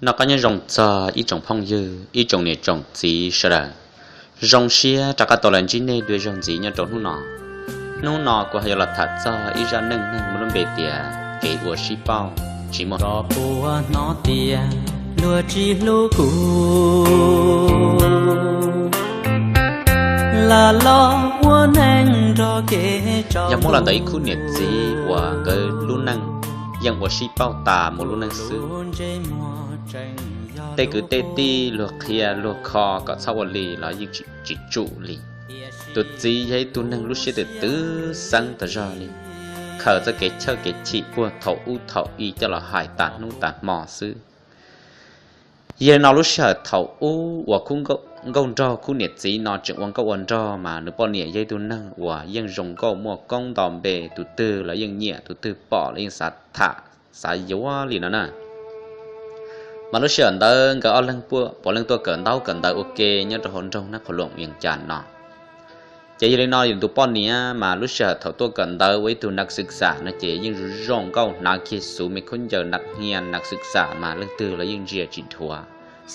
Noj qab nyob zoo txog ib tsoom phooj ywg, ib tsoom niam tsoom txiv sawv daws. Zoo siab rov qab tau los ntsib nej dua zaug ntxiv nyob rau hnub no. Hnub no kuv ho yuav los tham txog ib zaj neej neeg muaj lub npe tias kev ua sib pauj tsis muaj. Tso puas hnov tias luag tsis hlub kuv, lam los ua neej nrog kev tsaus. Yog muab los ntawm ib khub niam txiv uas nkawd lub neej yeej ua sib pauj tas mus lub neej xwb. Tej kwv tej tij luag qhia luag kho kom txhob ua li los yeej tsis tsum li. Tus txiv yog ib tug neeg lub siab twm twv xeeb tas zog li, khaws txoj kev chawj kev chim puag thaum ub thaum i coj los hais tas hnub tas hmo xwb. Yog li no lub sij hawm thaum ub uas khub nkauj nraug khub niam txiv no tseem ua nkauj ua nraug mas nws poj niam yog ib tug neeg uas yeej zoo nkauj muaj koob nto npe, tus twg los yeej nyiam, tus twg pom los yeej xav tham xav yuav li no na. Mas lub sij hawm ntawd nkawd ob leeg puav leej tuaj kawm ntaub kawm ntawv ua ke nyob rau hauv nroog Nab Qhua Loom Vias Cas no. Ces yog li no yus tus poj niam mas lub sij hawm thaum tuaj kawm ntawv ua ib tug nav xwm xam no ces yeej zoo nkauj hnav kiag xuv me khaub ncaws nav hia nav xwm xam mas leej twg los yeej ntsia tsis dhuav,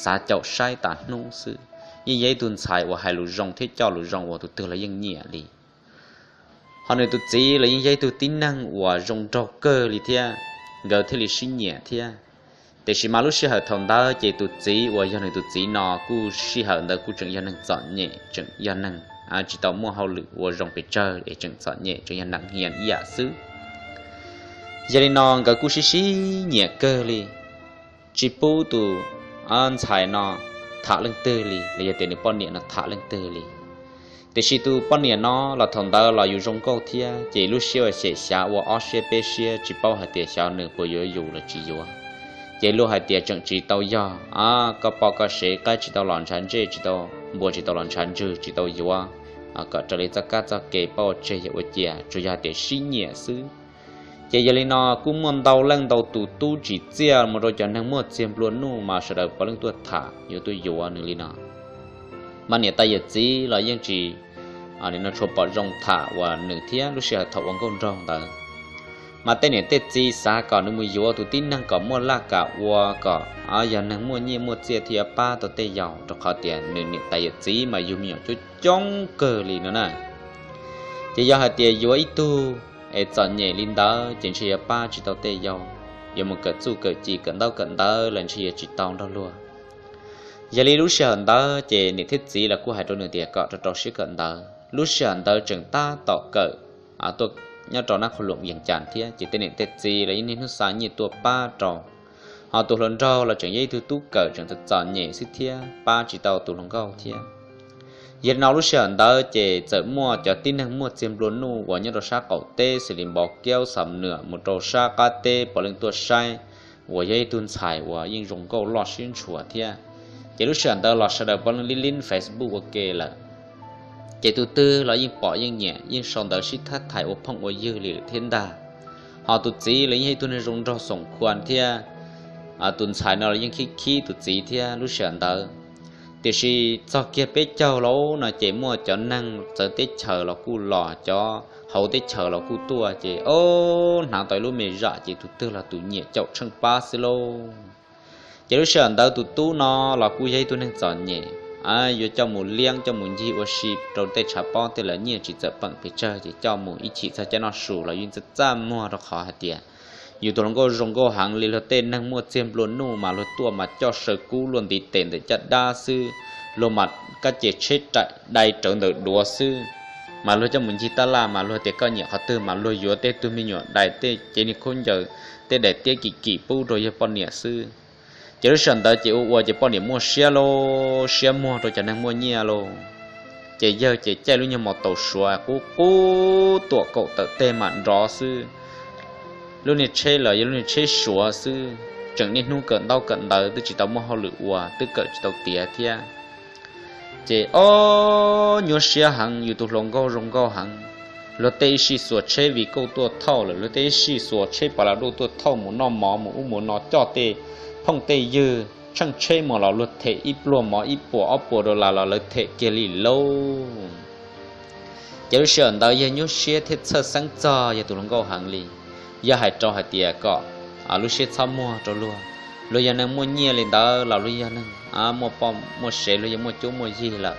xav caum saib tas hnub xwb. Yeej yog ib tug ntxhais uas hais lus zoo thiab coj lus zoo uas tus twg los yeej nyiam li. Ho nws tus txiv los yeej yog ib tug tib neeg uas zoo nraug kawg li thiab, nkawd thiaj li sib nyiam thiab. Tiam sis mas lub sij hawm thaum ntawd ces tus txiv uas yog nws tus txiv no kuj sij hawm ntawd kuj tseem yog neeg txom nyem, tseem yog neeg tsis tau muaj hauj lwm ua zoo pes tsawg es tseem txom nyem tseem yog nav hia ib yam xwb. Yog li no nkawd kuj sib sib nyiam kawg li, tsis pub tus ntxhais no tham leej twg li los yog tias nws poj niam no tham leej twg li. Tiam sis tus poj niam no los thaum ntawd los yus zoo nkauj thiab ces lub siab ua xyem xyav ua ob siab peb siab tsis paub hais tias xyov nws puas yuav yus los tsis yuav. Ces luag hais tias tseem tsis tau yog, koj poj koj sev qaib tsis tau los ntshav ntsej, tsis tau npua tsis tau los ntshav ntswg, tsis tau yuav kom raws li txoj kab txoj kev pab ua tseg yog ua cia, tsuas yog hais tias sib nyiam xwb. Ces yog li no kuj muaj ntau leej ntau tus tub tsim txiaj mus rau cov neeg muaj txiag nplua nuj mas sawv daws puav leej tuaj tham yuav tuaj yuav nws li no. Mas niam tais yawm txiv los yeej tsis tshua pom zoo tham uas nws thiab lub sij hawm thaum ua nkauj nraug ntawd. Mas tej niam tej txiv xav kom nws mus yuav tus tib neeg kom muaj laj kam ua kom yog neeg muaj nyiaj muaj txiaj thiaj yuav pab tau tej yau, rau qhov tias nws niam tais yawm txiv mas yug me nyuam coob coob kawg li no na. Ces yog hais tias yuav ib tug es txom nyem li ntawd ces ntshe yuav pab tsis tau tej yau, yuav mus kawm txuj kawm ci kawm ntaub kawm ntawv los ntshe yuav tsis tau nrog luag. Yog li lub sij hawm ntawd ces niam thiab txiv los kuj hais rau nws tias kom rau rau siab kawm ntawv. Lub sij hawm ntawd tseem tab tom kawm nyob rau Nab Qhua Loom Vias Cas thiab ces tej niam tej txiv los yeej niaj hnub xa nyiaj tuaj pab rau. Ho tus hluas nraug los tseem yog ib tug tub kawm tseem txom txom nyem xwb thiab pab tsis tau tus hluas nkauj thiab. Yog li no lub sij hawm ntawd ces txawm muaj cov tib neeg muaj txiag nplua nuj uas nyob rau sab qaum teb xws li Npov Kiaub, Xam Nuam mus rau sab qab teb puav leej tuaj saib uas yog ib tug ntxhais uas yeej zoo nkauj loj siab ntshua thiab. Ces lub sij hawm ntawd los sawv daws puav leej lib lib Facebook ua ke lawm. Ces tus twg los yeej pom yeej nyiam yeej sau ntawv sib thab thais ua phooj ua ywg li lawm thiab ntag. Ho tus txiv los yeej yog ib tug neeg zoo nraug xoom khuam thiab, tus ntxhais no los yeej khib khib tus txiv thiab lub sij hawm ntawd. Tiam sis txog kiag peb caug lawm no ces muaj cov neeg txawv teb chaws los kuj los, cov hauv teb chaws los kuj tuaj ces o, hnav tau ib lub me zam ces tus twg los tus nyiam caum tsheej pab xwb lauj. Ces lub sij hawm ntawd tus tub no los kuj yog ib tug neeg txom nyem, yuav coj mus liab coj mus ncig ua si rau tej tshav pob tej lawv nyiaj tsis txawm peem pes tsawg ces coj mus ib chim txog caij noj su los yeej txaj txaj muag rau qhov hais tias yus tus hluas nkauj zoo nkauj heev li, luag tej neeg muaj txiag nplua nuj mas luag tuaj mas coj saw kub luaj ntiv tes ntawm caj dab xwb, luag mas kab ces tsheb dai rawv ntawm duav xwb. Mas luag coj mus ncig tab laj mas luag tias koj nyiam qhov twg mas luag yuav tej tug me nyuam dais tej cev niag khaub ncaws, tej daim tiab kim kim pub rau yawg poj niam xwb. Ces lub sij hawm ntawd ces ua ua ces poj niam muaj siab lauj, siab muag rau cov neeg muaj nyiaj lauj. Ces yawg ces caij lub nyuag mos taus suav qub qub tuam kaum tawm teg mam nrov xwb. Lub niag tsheb los yog lub niag tsheb suav xwb, tseem niaj hnub kawm ntaub kawm ntawv twb tsis tau muaj hauj lwm ua twb kawm tsis tau tiav thiab. Ces o, nyuaj siab heev, yus tus hluas nkauj zoo nkauj heev. Luag tej ib sij xuas tsheb Vigo tuaj thauj lawm, luag tej ib sij xuas tsheb Palado tuaj thauj mus noj mov mus ub mus no coj tej phooj tej ywg, tsheej tsheb mus los luag them ib pluag mov ib puas ob puas dollar los lawv them kiag li lauj. Ces lub sij hawm ntawd yawg nyuaj siab thiab txhawj xeeb txog yawg tus hluas nkauj heev li. Yawg hais rau hais tias kom lub siab txhob muag rau luag, Luag yog neeg muaj nyiaj li ntawd los luag yog neeg muaj poj muaj sev, luag yog muaj cuab muaj yig lawm,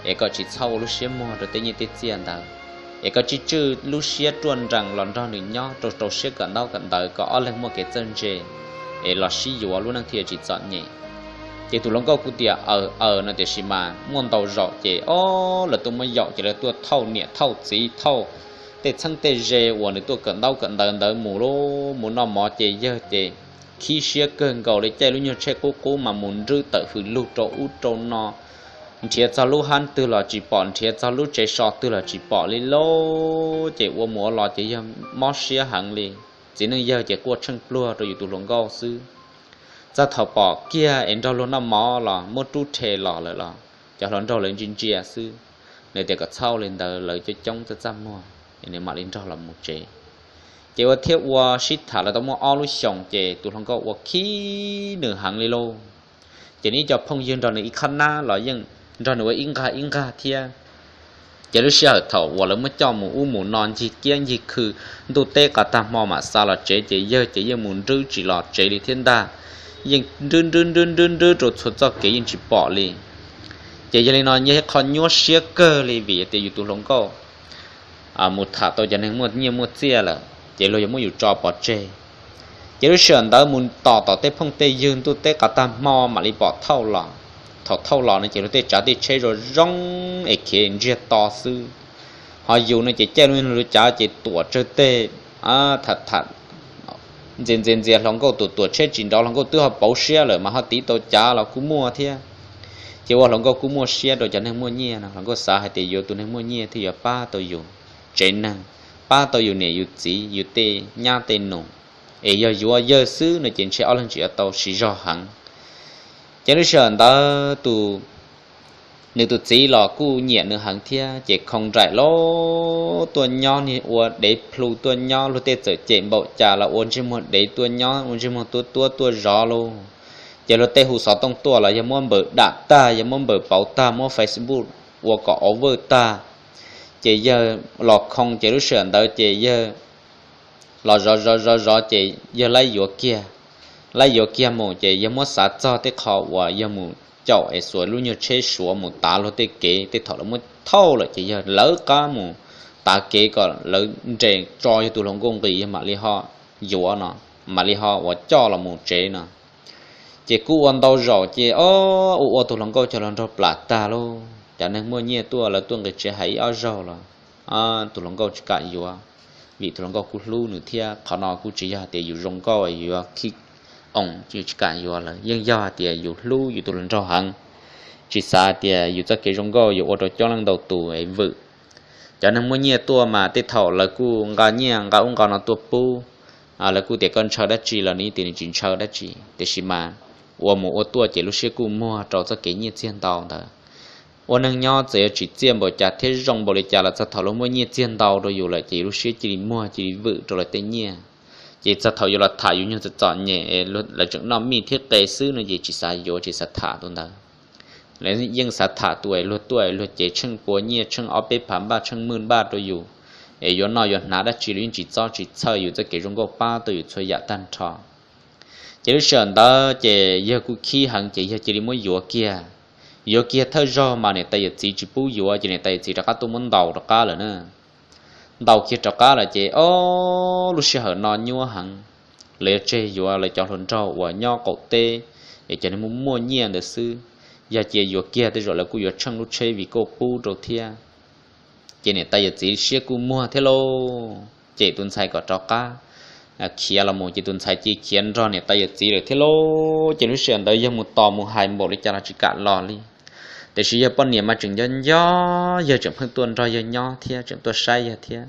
es koj tsis txhob ua lub siab muag rau tej nyiaj tej txiaj ntawd, es koj tsij tswj lub siab ruaj nrees los nrog nws nyob rau rau siab kawm ntaub kawm ntawv kom ob leeg muaj kev txawj ntse, es los sib yuav lub neej thiaj tsis txom nyem. Ces tus hluas nkauj kuj tias aws aws no, tiam sis mas muaj ntau zaus ces ob lawv tuaj muab yaum ces lawv tuaj thauj niam thauj txiv thauj tej txheeb tej ze uas nws tuaj kawm ntaub kawm ntawv ntawd mus lauj. Mus noj mov ces yawg ces khib siab kawg nkaus li, caij lub nyuag tsheb qub qub mas mus nrwb tawm hws lug rau ub rau no, nrhiav txog lub hab twg los tsis pom, nrhiav txog lub tsev so twg los tsis pom li lauj. Ces ua mus ua los ces yawg mob siab heev li. Txiv neej yawg ces quaj tsheej pluag rau yus tus hluas nkauj xwb. Txog thaum pom kiag es nrog luag noj mov los muab rub rhe los lawm los cov hluas nraug lawv ntsia ntsia xwb. Nws tias kom txhob li ntawd, lawv coob coob txaj txaj muag, nws mam li nrog los mus tsev. Ces ua thiab ua sib tham los tau muaj ob lub xyoos ces tus hluas nkauj ua khib nws heev li lauj. Ces nws ib co phooj ywg nrog nws ib qhab nab los yeej nrog nws ua ib nqag ib nqag thiab. Ces lub sij hawm thaum uas lawv muab coj mus ub mus no ncig kiab ncig khw, ntuj teb qas tag hmo mam xa los tsev ces yawg ces yeej mus nrwb tsis los tsev li thiab ntag. Yeej nrwb nrwb nrwb nrwb nrwb rau txhua txoj kev yeej tsis pom li. Ces yog li no yog ib qho nyuaj siab kawg li vim tias yus tus hluas nkauj mus tham tau cov neeg muaj nyiaj muaj txiaj lawm ces luag yuav muab yus tso pov tseg. Ces lub sij hawm ntawd mus tom tom tej phooj tej ywg ntuj teb qas tag hmo mam li pom thauj los. Thaum thauj los no ces luag tej tsav tej tsheb zoo zoo es khiav ntsiag to xwb. Ho yus no ces caij lub cav ces tuam tsawg teg, tham tham ntxias ntxias ntxias hluas nkauj, tuam tuam tsheb tsis nrov, hluas nkauj twb ho pauv siab lawm mas ho tiv tau cav los kuj muaj thiab. Ces ua hluas nkauj kuj muaj siab rau cov neeg muaj nyiaj no, hluas nkauj xav hais tias yuav tus neeg muaj nyiaj thiaj yuav pab tau yus tsev neeg, pab tau yus niam yus txiv yus tej nyab tej nus. Es yog yuav yawg xwb no ces ntshe ob leeg tseem yuav tau sib zog heev. Ces lub sij hawm ntawd tus, nws tus txiv los kuj nyiam nws heev thiab ces khoo nraim los tuaj nyob, niag ua dev plhu tuaj nyob, luag tej txawm cem npaum cas los ua ntsej muag dev tuaj nyob, ua ntsej muag tuab tuab tuaj zov lauj. Ces luag tej hu xov tooj tuaj los yog muab npawm dam tag, yog muab npawm pauv tag, muab Facebook ua kom over tag. Ces yawg los khoo ces lub sij hawm ntawd ces yawg los zov zov zov zov ces yawg laib yuav kiag. Laib yuav kiag mus ces yawg muab xav txog tej qho uas yawg mus caum es xuas lub nyuag tsheb Suav mus tav luag tej kev, tej thaum lawv muab thauj lawm ces yawg lawv qab mus tav kev kom lawv nres tso yawg tus hluas nkauj nqis yawg mam li ho yuav no, mam li ho uas coj los mus tsev no. Ces kuj ua ntau zaus ces ua ua tus hluas nkauj cov hluas nraug plam tag lauj. Cov neeg muaj nyiaj tuaj lawv tuaj nqis tsev hais ib ob zaug los tus hluas nkauj tsis kam yuav, vim tus hluas nkauj kuj hlub nws thiab. Qhov no kuj tsis yog hais tias yus zoo nkauj yuav khib oos, yus tsis kam yuav lawm, yeej yog hais tias yus hlub yus tus hluas nraug heev, tsis xav hais tias yus txoj kev zoo nkauj yuav ua rau coob leej ntau tus es vwm. Cov neeg muaj nyiaj tuaj mas tej thaum lawv kuj nqa nyiaj nqa ub nqa no tuaj pub, lawv kuj tias koj ntshaw dab tsi los nws tias nws tsis ntshaw dab tsi, tiam sis mas ua mus ua tuaj ces lub siab kuj muag rau txoj kev nyiaj txiag ntau ntawd. Ua neeg nyob txawm yuav tsim txiaj npaum cas thiab zoo npaum li cas los txog thaum luag muaj nyiaj txiag ntau rau yus lawm ces yus lub siab cia li muag cia li vwm rau lawv tej nyiaj. Ces txog thaum yuav los tham yus nyuag txom txom nyem, lawv tseem noj mij thiab qe xwb no ces tsis xav yuav tsis xav tham tus ntawd. Lawv yeej xav tham tus es luag tuaj luag cev tsheej pua nyiaj tsheej ob peb phav npaj tsheej mwj npaj rau yus, es yuav noj yuav hnav dab tsi los yeej tsis txob tsis txhawj, yus txoj kev zoo nkauj pab tau yus txhua yam tag nrho. Ces lub sij hawm ntawd ces yawg kuj khib heev ces yawg cia li muab yuav kiag. Yuav kiag thawj zaug mas niam tais yawm txiv tsis pub yuav ces niam tais yawm txiv rov qab tuaj muab ntaus rov qab lawm na. Ntaus kiag rov qab lawm ces ob lub sij hawm no nyuaj heev, lawv yuav tseg yuav lawv cov hluas nraug uas nyob qaum teb, es cov neeg muaj muaj nyiaj ntawd xwb. Yog cia yuav kiag tej zaum lawv kuj yuav tsheej lub tsheb Vigo pub rau thiab. Ces niam tais yawm txiv siab kuj muag thiab lauj, cem tus ntxhais kom rov qab khiav los mus ces tus ntxhais cia khiav nrog niam tais yawm txiv lawm thiab lauj. Ces lub sij hawm ntawd yawg mus tos mus hais npaum li cas los tsis kam los li. Tiam sis yawg poj niam mas tseem nco nco yawg, tseem pheej tuaj nrog yawg nyob thiab tseem tuaj saib yawg thiab.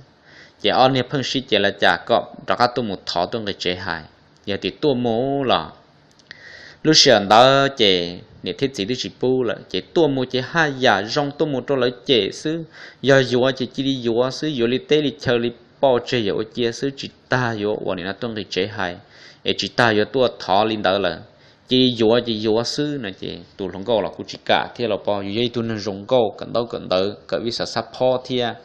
Ces ob niag pheej sib ces los cas kom rov qab tuaj mus thov tuaj nqis tsev hais, yog tias tuaj mus los lub sij hawm ntawd ces niam thiab txiv twb tsis pub lawm ces tuaj mus ces haj yam zoo tuaj mus rau lawv cem xwb. Yog yuav ces cia li yuav xwb, yuav li teb li chaw li poj tseg yam ua cia xwb, tsis tas yuav ua nim no tuaj nqis tsev hais, es tsis tas yuav tuaj thov li ntawd lawm. Cia li yuav ces yuav xwb no ces tus hluas nkauj los kuj tsis kam thiab los pog, yus yog ib tug neeg zoo nkauj kawm ntaub kawm ntawv kawm vij xav xab phob thiab,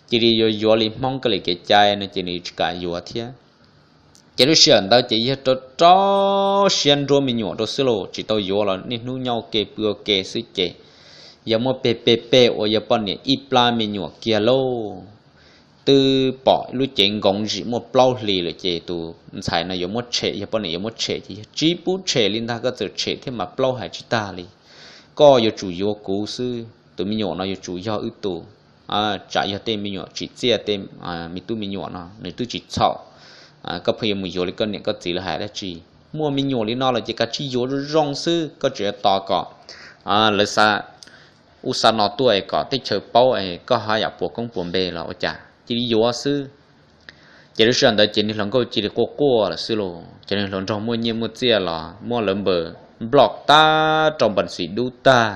cia li yuav yuav li Hmoob kawm li kev cai no ces nws tsis kam yuav thiab. Ces lub sij hawm ntawd ces yawg rau rau siab nruab me nyuam rau xwb los tsis tau yuav los niaj hnub nyob ua ke pw ua ke xwb ces yawg muab peg peg peg ua yawg poj niam ib plab me nyuam kiag lauj. Twb pom lub cev nkoov zim muaj plaub hlis lawm ces tus ntxhais no yuav muab tshem, yawg poj niam yuav muab tshem ces yawg tsis pub tshem li ntag, koj txawm tshem thiab mas plaub hais tsis tag li. Koj yuav tsum yuav kuv xwb, tus me nyuam no yuav tsum yog wb tus, tsam yog tej me nyuam tsim txiaj tej me tub me nyuam no nws twb tsis txhaum. Koj pheej yuav mus yuav li koj niam koj txiv lawv hais dab tsi? Muaj me nyuam li no lawm ces kav tsij yuav zoo zoo xwb, koj tseem yuav tos kom lawv xa ub xa no tuaj es kom teb chaws paub es koj haj yam puas koob puas npe los ua cas cia li yuav xwb. Ces lub sij hawm ntawd ces niag hluas nkauj cia li quaj quaj lawm xwb los ces niag hluas nraug muaj nyiaj muaj txiaj los muab lawv npawm nploj tag rau npas xis dub tag,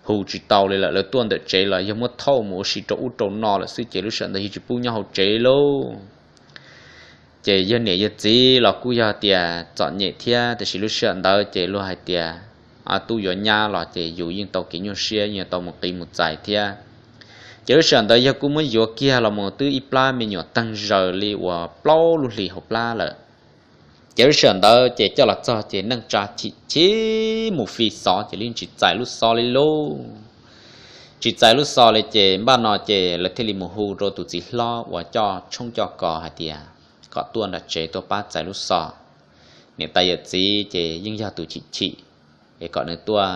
hu tsis tau li lawm, lawv tuaj ntawm tsev los yawg muab thauj mus ua si rau ub rau no lawm xwb ces lub sij hawm ntawd yawg tsis pub nyob hauv tsev lauj. Ces yawg niam yawg txiv los kuj yog tias txom nyem thiab, tiam sis lub sij hawm ntawd ces luag hais tias tub yuav nyab los ces yus yeej tau kev nyuaj siab, yeej tau mus qiv mus txais thiab. Ces lub sij hawm ntawd yawg kuj muab yuav kiag los mus twb ib plab me nyuam teeg zaws li uas plaub lub hlis hauv plab lawm. Ces lub sij hawm ntawd ces coj los txog ces neej tsa chim chim mus fi xov ces yeej tsis txais lub xov li lauj. Tsis txais lub xov li ces npaj no ces lawv thiaj li mus hu rau tus txiv hlob uas coj tshoob coj kos hais tias kom tuaj nram tsev tuaj pab txais lub xov. Niam tais yawm txiv ces yeej yog tus chim chim es kom nws tuaj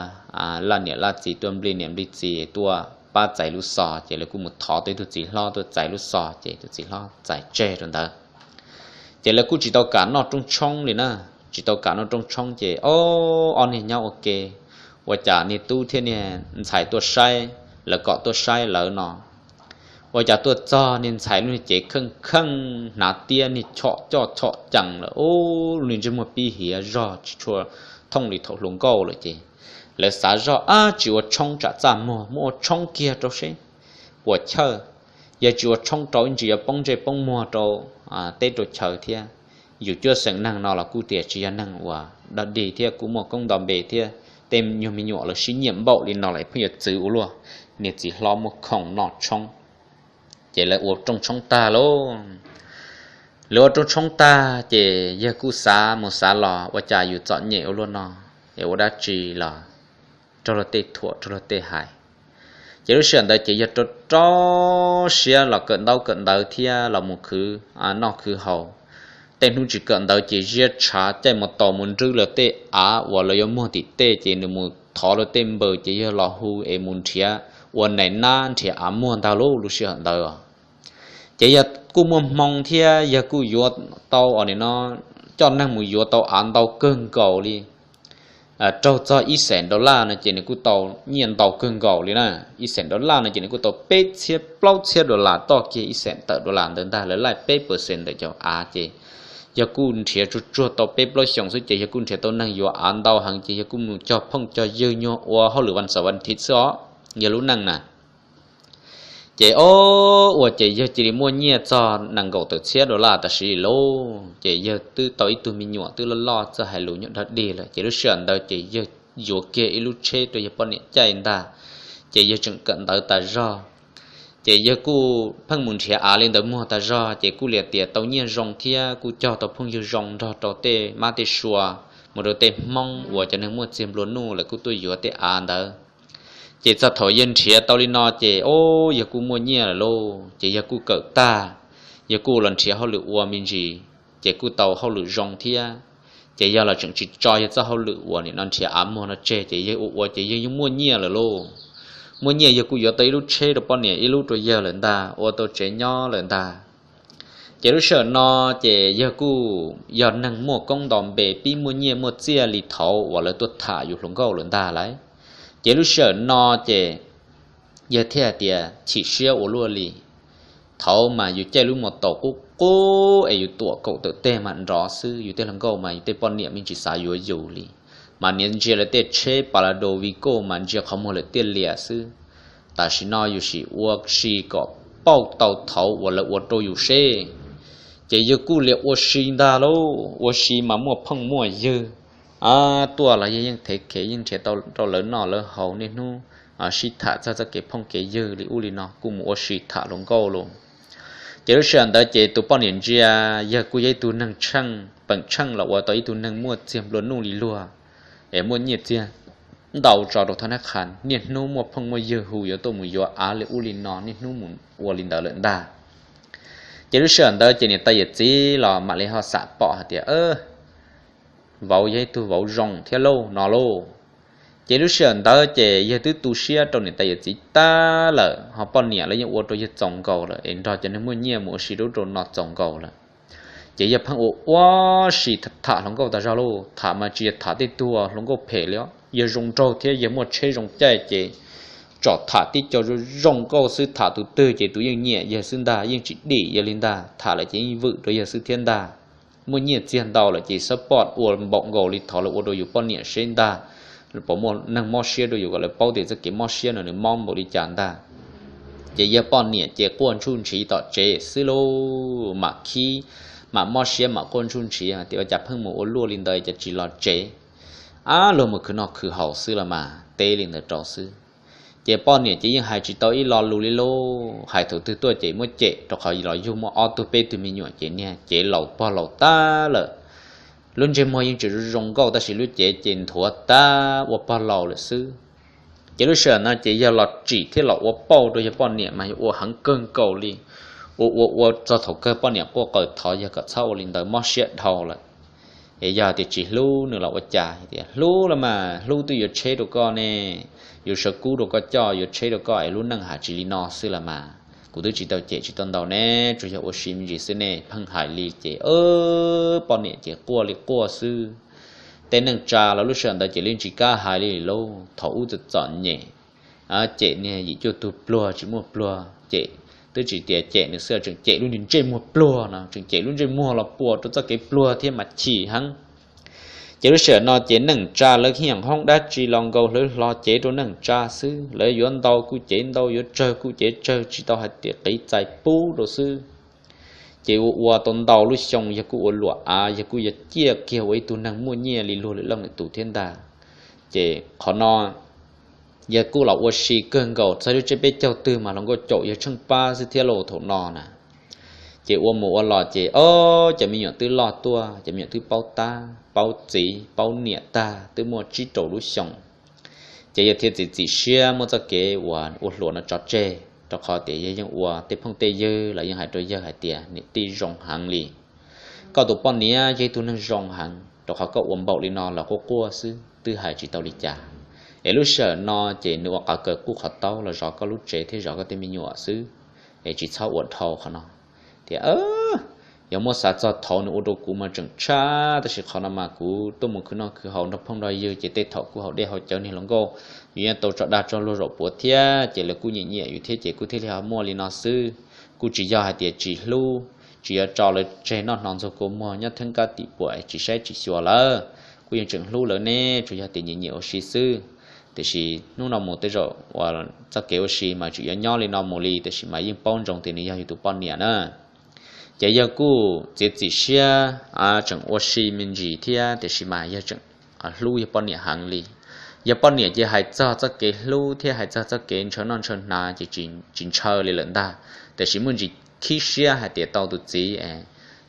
laj niam laj txiv, tuaj nplij niam nplij txiv, tuaj pab txais lub xov ces lawv kuj mus thov tau ib tug txiv hlob tuaj txais lub xov ces tus txiv hlob txais tseg rau ntawd. Ces lawv kuj tsis tau kam noj rooj tshoob li na, tsis tau kam noj rooj tshoob ces ob niag nyob ua ke, ua cas niag tub thiab niag ntxhais tuaj saib, lawv kom tuaj saib lawv no, ua cas tuaj txog niag ntxhais lub niag cev kheej kheej hnav tiab niag chom coj chom cees lawm, ub, lub niag ntsej muag pib hiav zog tsis tshua thooj li thaum hluas nkauj lawm ces lawv xav zog ab tsis ua tshoob tsam txaj muag, muab ua tshoob kiag rau seb puas chawj. Yog tsis ua tshoob rau ib ntsis yuav poob ntsej poob muag rau teb rau chaw thiab. Yus cuab xeem neeg no los kuj tias tsis yog neeg uas dog dig thiab kuj muaj koob nto npe thiab, tej nyuag me nyuam lawv sib nyiam npaum li no los pheej yuav txwv ua luaj. Niag txiv hlob muab khoom noj tshoob ces lawv ua rooj tshoob tag lauj. Lawv ua rooj tshoob tag ces yawg kuj xav mus xav los ua cas yus txom nyem ua luaj no es ua dab tsi los raug luag tej thuam raug luag tej hais. Ces lub sij hawm ntawd ces yawg rau rau siab los kawm ntaub kawm ntawv thiab los mus khwv noj khwv haus. Tej hnub tsis kawm ntawv ces ziab tshav caij mus taus mus nrwb lawv tej av uas lawv yuav muag tim tej ces nws mus thov lawv tej npaws ces yawg los hu es mus nrhiav ua nais nab nrhiav av muag ntag lauj lub sij hawm ntawd. Ces yawg kuj muaj hmoo thiab yawg kuj yuav tau os nim no coj neeg mus yuav tau av ntau kawg nkaus li. Raug txog ib xees dollar no ces nws kuj tau nyiaj ntau kawg nkaus li na. Ib xees dollar no ces nws kuj tau peb txhiab plaub txhiab dollar, toj kiag ib xees tawm dollar ntawd ntag, lawv laij peb percent ntawm cov av ces yawg kuj nrhiav tsuag tsuag tau peb plaub xyoos xwb ces yawg kuj nrhiav tau neeg yuav av ntau heev ces yawg kuj mus cog phooj cog ywg nyuag ua hauj lwm vas xaum vas thiv xwb os, yawg lub neej na. Ces ob ua ces yawg cia li muaj nyiaj txog nees nkaum tawm txhiab dollar tam sim lauj. Ces yawg twb tau ib tug me nyuam twb loj loj txawj hais lus nyuam dog dig lawm ces lub sij hawm ntawd ces yawg yuav kiag ib lub tsheb rau yawg poj niam caij ntag. Ces yawg tseem kawm ntawv tas zog. Ces yawg kuj pheej mus nrhiav av li ntawd muag tas zog ces kuj li tias tau nyiaj zoo thiab kuj cog tau phooj ywg zoo nrog rau tej mab tej sua, mus rau tej hmoob uas cov neeg muaj txiag nplua nuj lawv kuj tuaj yuav tej av ntawd. Ces txog thaum yawg nrhiav tau li no ces ob yawg kuj muaj nyiaj lawm lauj ces yawg kuj kawm tag, yawg kuj los nrhiav hauj lwm ua me ntsis, ces kuj tau hauj lwm zoo thiab. Ces yawg los tseem tsis tso yawg txoj hauj lwm uas nim no nrhiav av muag no tseg ces yawg ua ua ces yawg yeej muaj nyiaj lawm lauj. Muaj nyiaj yawg kuj yuav tau ib lub tsheb rau poj niam ib lub rau yawg lawm ntag, ua tau tsev nyob lawm ntag. Ces lub sij hawm no ces yawg kuj yog neeg muaj koob nto npe pib muaj nyiaj muaj txiaj li thaud uas lawv tuaj tham yus hluas nkauj lawm ntag lauj. Ces lub sij hawm no ces yawg thiaj hais tias chim siab ua luaj li. Thaud mas yus caij lub mos taus qub qub es yus tuam kaum tawm teg mam nrov xwb, yus tej hluas nkauj mas yus tej poj niam me ntsis xav yuav yus li. Mas niaj ntsia lawv tej tsheb Palado Vigo mas ntsia qhov muag lawm tiaj lias xwb. Tam sim no yus sim ua si kom pauj tau thaud uas lawv ua rau yus seb. Ces yawg kuj li ua si ntag lauj, ua si mas muaj phooj muaj ywg tuaj los yawg yeej thev khev yeej nrhiav tau rau lawv noj lawv haus niaj hnub, sib tham txog txoj kev phooj kev ywg li ub li no kuj mus ua si tham hluas nkauj los. Ces lub sij hawm ntawd ces tus poj niam ntsia yawg kuj yog ib tug neeg tsheej peem tsheej los ua tau ib tug neeg muaj txiag nplua nuj li luag, es muaj nyiaj txiag ntau tso rau thaj nab qha, niaj hnub muaj phooj muaj ywg hu yuav tuaj mus yuav av li ub li no, niaj hnub mus ua li ntawd lawm ntag. Ces lub sij hawm ntawd ces niam tais yawm txiv los mam li ho xam pom hais tias, vauv yog ib tug vauv zoo thiab lauj no lauj. Ces lub sij hawm ntawd ces yawg twb tu siab rau niam tais yawm txiv tag lawm, ho poj niam los yeej ua rau yawg txaus nkaus lawm, es nrog cov neeg muaj nyiaj mus ua si rau ub rau no txaus nkaus lawm. Ces yawg pheej ua ua si tham hluas nkauj tas zog lauj, tham mas tsis yog tham tej tug hluas nkauj phem li os, yawg zoo nraug thiab yawg muaj tsheb zoo caij ces tsom tham tib co zoo zoo nkauj xwb, tham tus twg ces tus yeej nyiam yawg xwb ntag, yeej tsis dim yawg li ntag, tham lawm ces yeej vwm rau yawg xwb thiab ntag. Muaj nyiaj txiag ntau lawm ces xab poj ua npaum nkaus li thaud lawv ua rau yus poj niam seb ntag, puas muaj neeg mob siab rau yus kom lawv paub tias txoj kev mob siab no nws mob npaum li cas ntag. Ces yawg poj niam ces quaj ntsuj ntshiv tom tsev xwb lauj, mam khib, mam mob siab mam quaj ntsuj ntshiv tias ua cas pheej mus ua luaj li ntawd cas tsis los tsev, ab luag mus khwv noj khwv haus xwb los mas teb li ntawd rau xwb. Ces poj niam ces yeej hais tsis tau ib lo lus li lauj, hais thaum twg tuaj ces muab cem, rau qhov los yug muaj ob tug peb tug me nyuam ces niag cev laus pog laus tag lawm. Lub ntsej muag yeej tseem zoo nkauj tab sis lub cev ces nthuav tag ua pog laus lawm xwb. Ces lub sij hawm no ces yawg los tsim thiab los ua pauj rau yawg poj niam mas yog ua heev kawg nkaus li, ua ua ua txog thaum kawg poj niam quaj qw thov yawg kom txhob ua li ntawd, mob siab dhau lawm. Es yog tias tsis hlub nws los ua cas, tias hlub los mas hlub twb yuav tsheb rau koj ne, yuav sawv kub rau koj coj, yuav tsheb rau koj es lub neej ham tsis li no xwb los mas. Kuv twb tsis tau cem tsis tau ntaus ne, tsuas yog ua si me ntsis xwb ne, pheej hais li ces poj niam ces quaj li quaj xwb. Tej neej tsa los lub sij hawm ntawd ces yeej tsis kam hais li lauj, thaum ub txom txom nyem, cem niag yim cuaj tug pluag tsis muaj pluag, cem twb tsis tias cem nws xwb, tseem cem lub niag ntsej muag pluag no, tseem cem lub ntsej muag los puas rau txoj kev pluag thiab mas chim heev. Ces lub sij hawm no ces neej tsa lawv yeej hoob dab tsi los nkaus hlawv hlo cev rau neej tsa xwb, lawv yuav ntau kuj cev ntau, yuav tsawg kuj cev tsawg, tsis tau hais tias qiv txais pub rau xwb. Ces ua ua tau ntau lub xyoo yawg kuj ua luam av, yawg kuj yog ciaj kiag ua ib tug neeg muaj nyiaj li luag lwm leej lwm tus thiab ntag. Ces qhov no yawg kuj los ua si kawg nkaus, txog lub tsiab peb caug twg mas hluas nkauj caum yawg tsheej pab xwb thiab lauj thaum no na. Ces ua mus ua los ces o, cov me nyuam twb loj tuaj, cov me nyuam twb paub tab paub txiv paub niam tag, twb muaj tsib rau lub xyoo. Ces yawg thiaj txiav txim siab muab txoj kev uas ua hluas no tso tseg, rau qhov tias yawg yeej ua tej phooj tej ywg los yeej hais rau yawg hais tias niam tij zoo heev li, koj tus poj niam yog ib tug neeg zoo heev, rau qhov koj ua npaum li no los quaj quaj xwb twb hais tsis tau li cas. Es lub sij hawm no ces nws ua qav kaws qub qhov taub los zov koj lub tsev thiab zov koj tej me nyuam xwb, es tsis txhob ua dhau qhov no. Tias yog muab xav txog thaum nws ua rau kuv mas tseem tshaj, tab sis qhov no mas kuv tuaj mus khwv noj khwv haus nrog phooj nrog ywg ces tej thaum kuj haus dej haus cawv, niag hluas nkauj yuav nyob tau tso dag tso luag zaum puav thiab ces lawv kuj nyiam nyiam yus thiab ces kuj thiaj li ho muaj li no xwb. Kuj tsis yog hais tias tsis hlub, tsis yuav tso lawv tseg noj hno ntxuag kua muag nyob theeb kab tim puam tsis saib tsis xyuas lawv, kuj yeej tseem hlub lawv ne, tsuas yog tias nyiam nyiam ua si xwb. Tiam sis hnub no mus tej zaum uas txoj kev ua si mas tseem yuav nyob li no mus li, tiam sis mas yeej paub ntsoov tias nws yog yus tus poj niam na. Ces yawg kuj txiav txim siab tseem ua si me ntsis thiab, tiam sis mas yawg tseem hlub yawg poj niam heev li. Yawg poj niam ces hais txog txoj kev hlub thiab hais txog txoj kev ntshaw noj ntshaw hnav ces tsis ntshaw li lawm ntag, tiam sis muaj ntsis khib siab hais tias tau tus txiv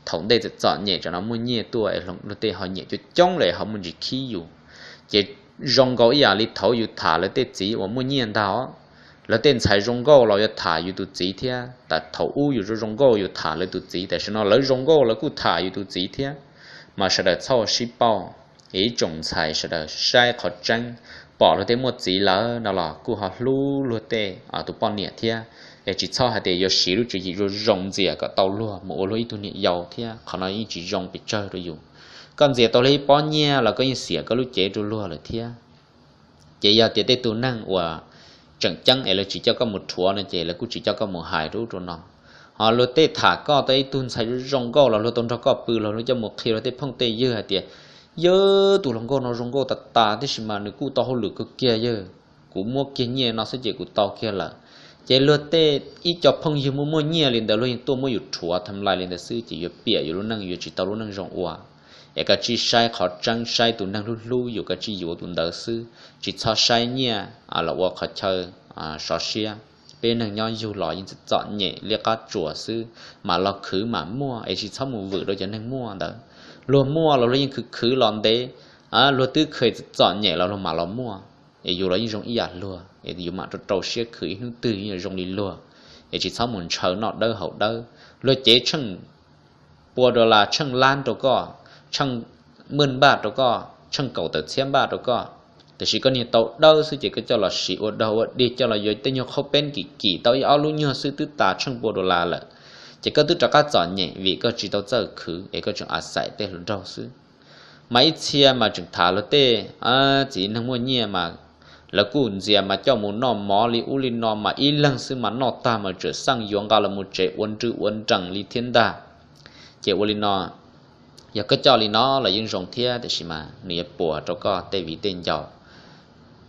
thaum ntej txom txom nyem tsam no muaj nyiaj tuaj es luag tej ho nyiam coob coob lawm ho muaj ntsis khib yus. Ces zoo nkaus ib yam li thaum yus tham lawv tej txiv uas muaj nyiaj ntag os. Lawv tej ntxhais zoo nkauj los yuav tham yus tus txiv thiab, tas thaum ub yus zoo zoo nkauj yus tham lawv tus txiv, tam sim no lawv zoo nkauj lawv kuj tham yus tus txiv thiab. Mas sawv daws txhob sib pauj, es ib tsoom ntxhais sawv daws saib qhov tseeb, pom luag tej muaj txiv lawm no los kuj ho hlub luag tej tus poj niam thiab. Es tsis txhob hais tias yuav siv lub tswv yim zoo zoo ntxias kom tau luag mus ua luag ib tug niam yau thiab, qhov no yeej tsis zoo pes tsawg rau yus. Koj ntxias tau luag ib pob nyiaj los koj yeej xiam koj lub cev rau luag lawm thiab. Ces yog tias tej tus neeg uas tseem ceeb es lawv tsis coj koj mus rhuav no ces lawv kuj tsis coj koj mus hais rau ub rau no. Ho luag tej tham koj tau ib tug ntxhais zoo nkauj los luag tau nrog koj pw los luag coj mus qhia luag tej phooj tej ywg hais tias, yawg tus hluas nkauj no zoo nkauj tas tas, tiam sis mas nws kuj tau hauj lwm kawg kiag yawg, kuv muab kiag nyiaj no xwb ces kuv tau kiag lawm. Ces luag tej ib co phooj ywg muaj muaj nyiaj li ntawd luag yeej tuaj muab yus rhuav tham lais li ntawd xwb ces yuav piam yus lub neej, yuav tsis tau lub neej zoo ua. Es koj tsij saib qhov tseeb, saib tus neeg hlub hlub yus koj tsij yuav tus ntawd xwb, tsis txhob saib nyiaj los ua qhov chaw sov siab. Peb neeg nyob yug los yeej txom nyem liab qab tsuas xwb, mam los khwv mam muaj es tsis txhob mus vwm rau cov neeg muaj ntawd. Luag muaj los luag yeej khwv khwv los ntev, luag twb kheev txom nyem los luag mam los muaj. Es yus los yeej zoo ib yam luag, es yus mam rau rau siab khwv ib hnub twg yeej yuav zoo li luag, es tsis txhob mus ntshaw noj dawb haus dawb. Luag cev tsheej pua dollar, tsheej lab rau koj, tsheej maj npaj rau koj, tsheej kaum tawm txhiab npaj rau koj, tiam sis koj niag tau dawb xwb ces koj coj los siv ua dog ua dig, coj los yuav tej nyuag qhaub peeb kim kim tau ib ob lub nyuag xwb twb tas tsheej pua dollar lawm. Ces koj twb rov qab txom nyem vim koj tsis tau txawj khwv es koj tseem a xaim tej hluas nraug xwb. Mas ib txhia mas tseem tham luag tej txiv neej muaj nyiaj mas lawv kuj ntxias mas coj mus noj mov li ub li no mas ib leeg xwb mas noj tag mas tseem xaj yuav nqa los mus tsev ua nrwj ua nrees li thiab ntag. Ces ua li no, yog koj coj li no los yeej zoo thiab, tiam sis mas nws yuav puas rau koj tej viv tej ncaus.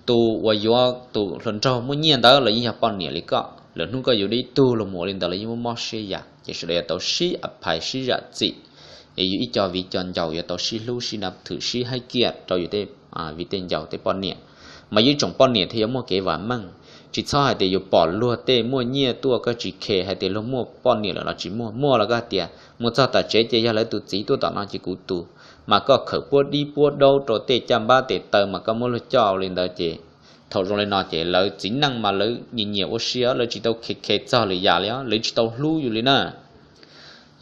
Tus uas yuav tus hluas nraug muaj nyiaj ntawd los yeej yog poj niam li koj, lwm hnub koj yuav dua ib tug los mus ua li ntawd los yeej muaj mob siab yam. Ces sawv daws yuav tau sib a phais sib zam txim, es yus ib co viv co ncaus yuav tau sib hlub sib na thwm sib haib kiaj rau yus tej viv tej ncaus tej poj niam. Mas yus ib tsoom poj niam thiaj yuav muaj kev vam meej. Tsis txhob hais tias yus pom luag tej muaj nyiaj tuaj koj tsis khe hais tias luag muaj poj niam lawm los tsis muaj, muaj los koj hais tias mus txog tom tsev ces yog lawv tus txiv tuaj tom no ces kuv tus, mas koj khawm puab dib puab daub rau tej caj npab tes taw mas koj muab luag coj li ntawd ces thaum zoo li no ces lawv txiv neej mas lawv nyiam nyiam ua si, lawv tsis tau khe khe txog lwm yam li, lawv tsis tau hlub yus li na.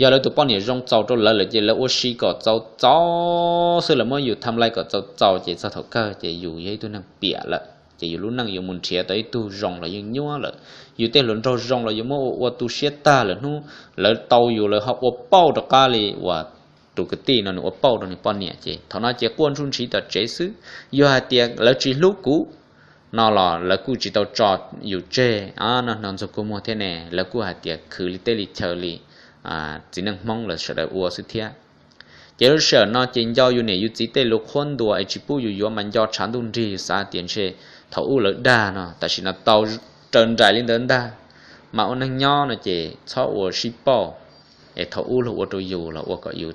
Yog lawv tus poj niam zoo txaus rau lawv lawm ces lawv ua si kom txaus txaus xwb, lawv muab yus tham lais kom txaus txaus ces txog thaum kawg ces yus yog ib tug neeg piam lawm ces yus lub neej yuav mus nrhiav tau ib tug zoo los yeej nyuaj lawm. Yus tej hluas nraug zoo los yuav muab ua ua tu siab tag lawm, hnub lawv tau yus lawv ho ua pauj rov qab li uas tus kwv tij no nws ua pauj rau nws poj niam ces thaum no ces quaj ntsuj ntshiv tom tsev xwb. Yog hais tias lawv tsis hlub kuv no los lawv kuj tsis tau tso yus tseg. No hnov ntxuag kua muag thiab ne, lawv kuj hais tias khwv li teb li chaw li txiv neej Hmoob lawv sawv daws ua xwb thiab. Ces lub sij hawm no ces nco yus niam yus txiv tej lus qhuab ntuas es tsis pub yus yuav mas nco tshav ntuj nrig, yus xav tias ntshe thaum ub lawv dag no tam sim no tau raws nraim li ntawd ntag. Mas ua neeg nyob no ces txhob ua sib pauj, es thaum ub luag ua rau yus los ua kom yus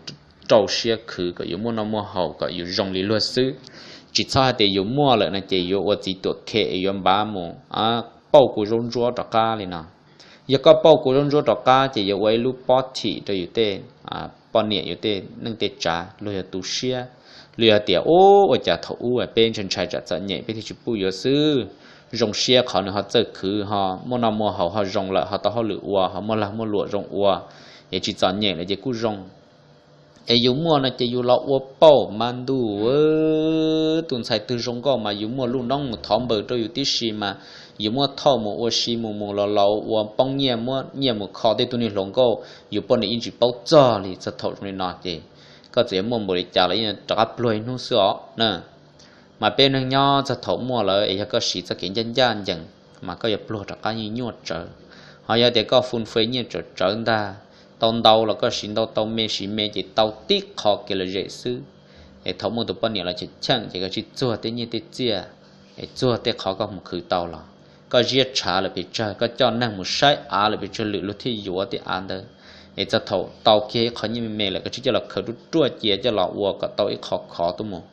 rau siab khwv kom yus muaj noj muaj haus kom yus zoo li luag xwb. Tsis txhob hais tias yus muaj lawm no ces yuav ua txiv tuam khem es yuav npav mus pauj kua zaub ntsuab rov qab li no. Yog koj pauj kua zaub ntsuab rov qab ces yuav ua ib lub pob thim rau yus tej poj niam yus tej neej tej tsav, luag yuav tu siab. Luag yuav tias ub, ua cas thaum ub peb ntshai ntshai tsam txom nyem peb thiaj tsis pub yuav xwb. Zoo siab qhov nws ho txawj khwv ho muaj noj muaj haus ho zoo lawm ho tau hauj lwm ua ho muaj lag muaj luam zoo ua, es tsis txom nyem lawm ces kuj zoo. Es yus muaj no ces yus los ua pauj mas ntuj, tus ntxhais twg zoo nkauj mas yus muaj lub noob mus thov npaws rau yus tib si mas yus muab thauj mus ua si mus mus los los ua poob nyiaj, muab nyiaj mus kho tej tug niag hluas nkauj yus poj niam yeej tsis paub txog li. Txog thaum zoo li no ces koj txawm yuav muaj npaum li cas los yeej rov qab pluag ib hnub xwb os na. Mas peb neeg nyob txog thaum muaj lawm es yog koj siv txoj kev ncaj ncaj ncees mas koj yuav pluag rov qab yeej nyuaj tsawv. Ho yog tias koj fun fue nyiaj tsawv tsawv ntag, tau ntau los koj siv ntau, tau me siv me ces tau tib qho kev lom zem xwb. Es thaum muaj tus poj niam los cheem cheem ces koj tsij txuag tej nyiaj tej txiaj, es txuag tej qhov koj mus khwv tau los. Koj ziab tshav lawm pes tsawg, koj coj neeg mus saib av lawm pes tsawg lwm luag thiaj yuav tej av ntawd. Es txog thaum tau kiag ib qho nyiaj me me lawm koj tsij coj los khaws ruaj ruaj cia coj los ua kom tau ib qho khov tuaj mus.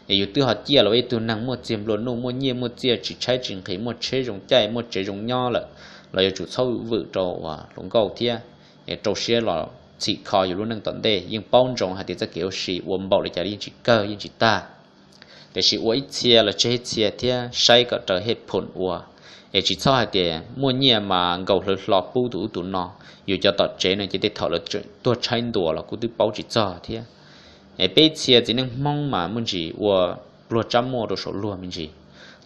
Es yus twb ho ciaj los ua ib tug neeg muaj txiag nplua nuj, muaj nyiaj muaj txiaj tsis tshaib tsis nqhis, muaj tsheb zoo caij muaj tsev zoo nyob lawm, los yuav tsum txhob vwm rau uas hluas nkauj thiab. Es rau siab los txhim kho yus lub neej tom ntej. Yeej paub ntsoov hais tias txoj kev ua si ua npaum li cas yeej tsis kawg yeej tsis tag, tiam sis ua ib txhia los tseg ib txhia thiab saib kom raws hej phoom ua. Es tsis txhob hais tias muaj nyiaj mas nkaus hlawv hlo pub tus ub tus no. Yus cov tom tsev no ces tej thaum lawv tuag tshaib ntuas los kuj twb paub tsis txog thiab. Es peb txhia txiv neej Hmoob mas muaj ntsis ua pluag tsab muaj rau saum luag me ntsis.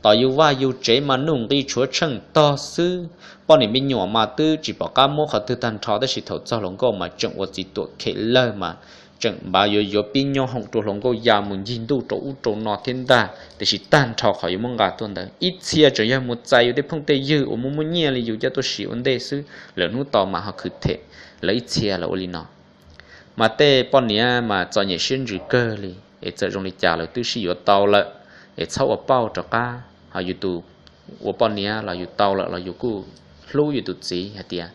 Tom yus vaj yus tsev mas nuj nqi tshuav tsheej tog xwb. Poj niam me nyuam mas twb tsis pom qab muab qhov twg tag nrho, tab sis thaum txog hluas nkauj mas tseem ua txiv tuam khem lawg mas tseem npav yuav yuav pib nyob hoom rau hluas nkauj ya mus ncig ntuj rau ub rau no thiab ntag. Tiam sis tag nrho qhov yuav muab nqa tuaj ntawd ib txhia tseem yog mus txais yus tej phooj tej ywg uas muaj muaj nyiaj li yus coj tuaj siv ua ntej xwb, lwm hnub tau mas ho khwv them lawv ib txhia los ua li no. Mas tej poj niam mas txom nyem siab ntsws kawg li, es txawm zoo li cas lawv twb sib yuav tau lawm, es txhob ua pauj rov qab. Ho yus tus ua poj niam los yus tau lawm los yus kuj hlub yus tus txiv hais tias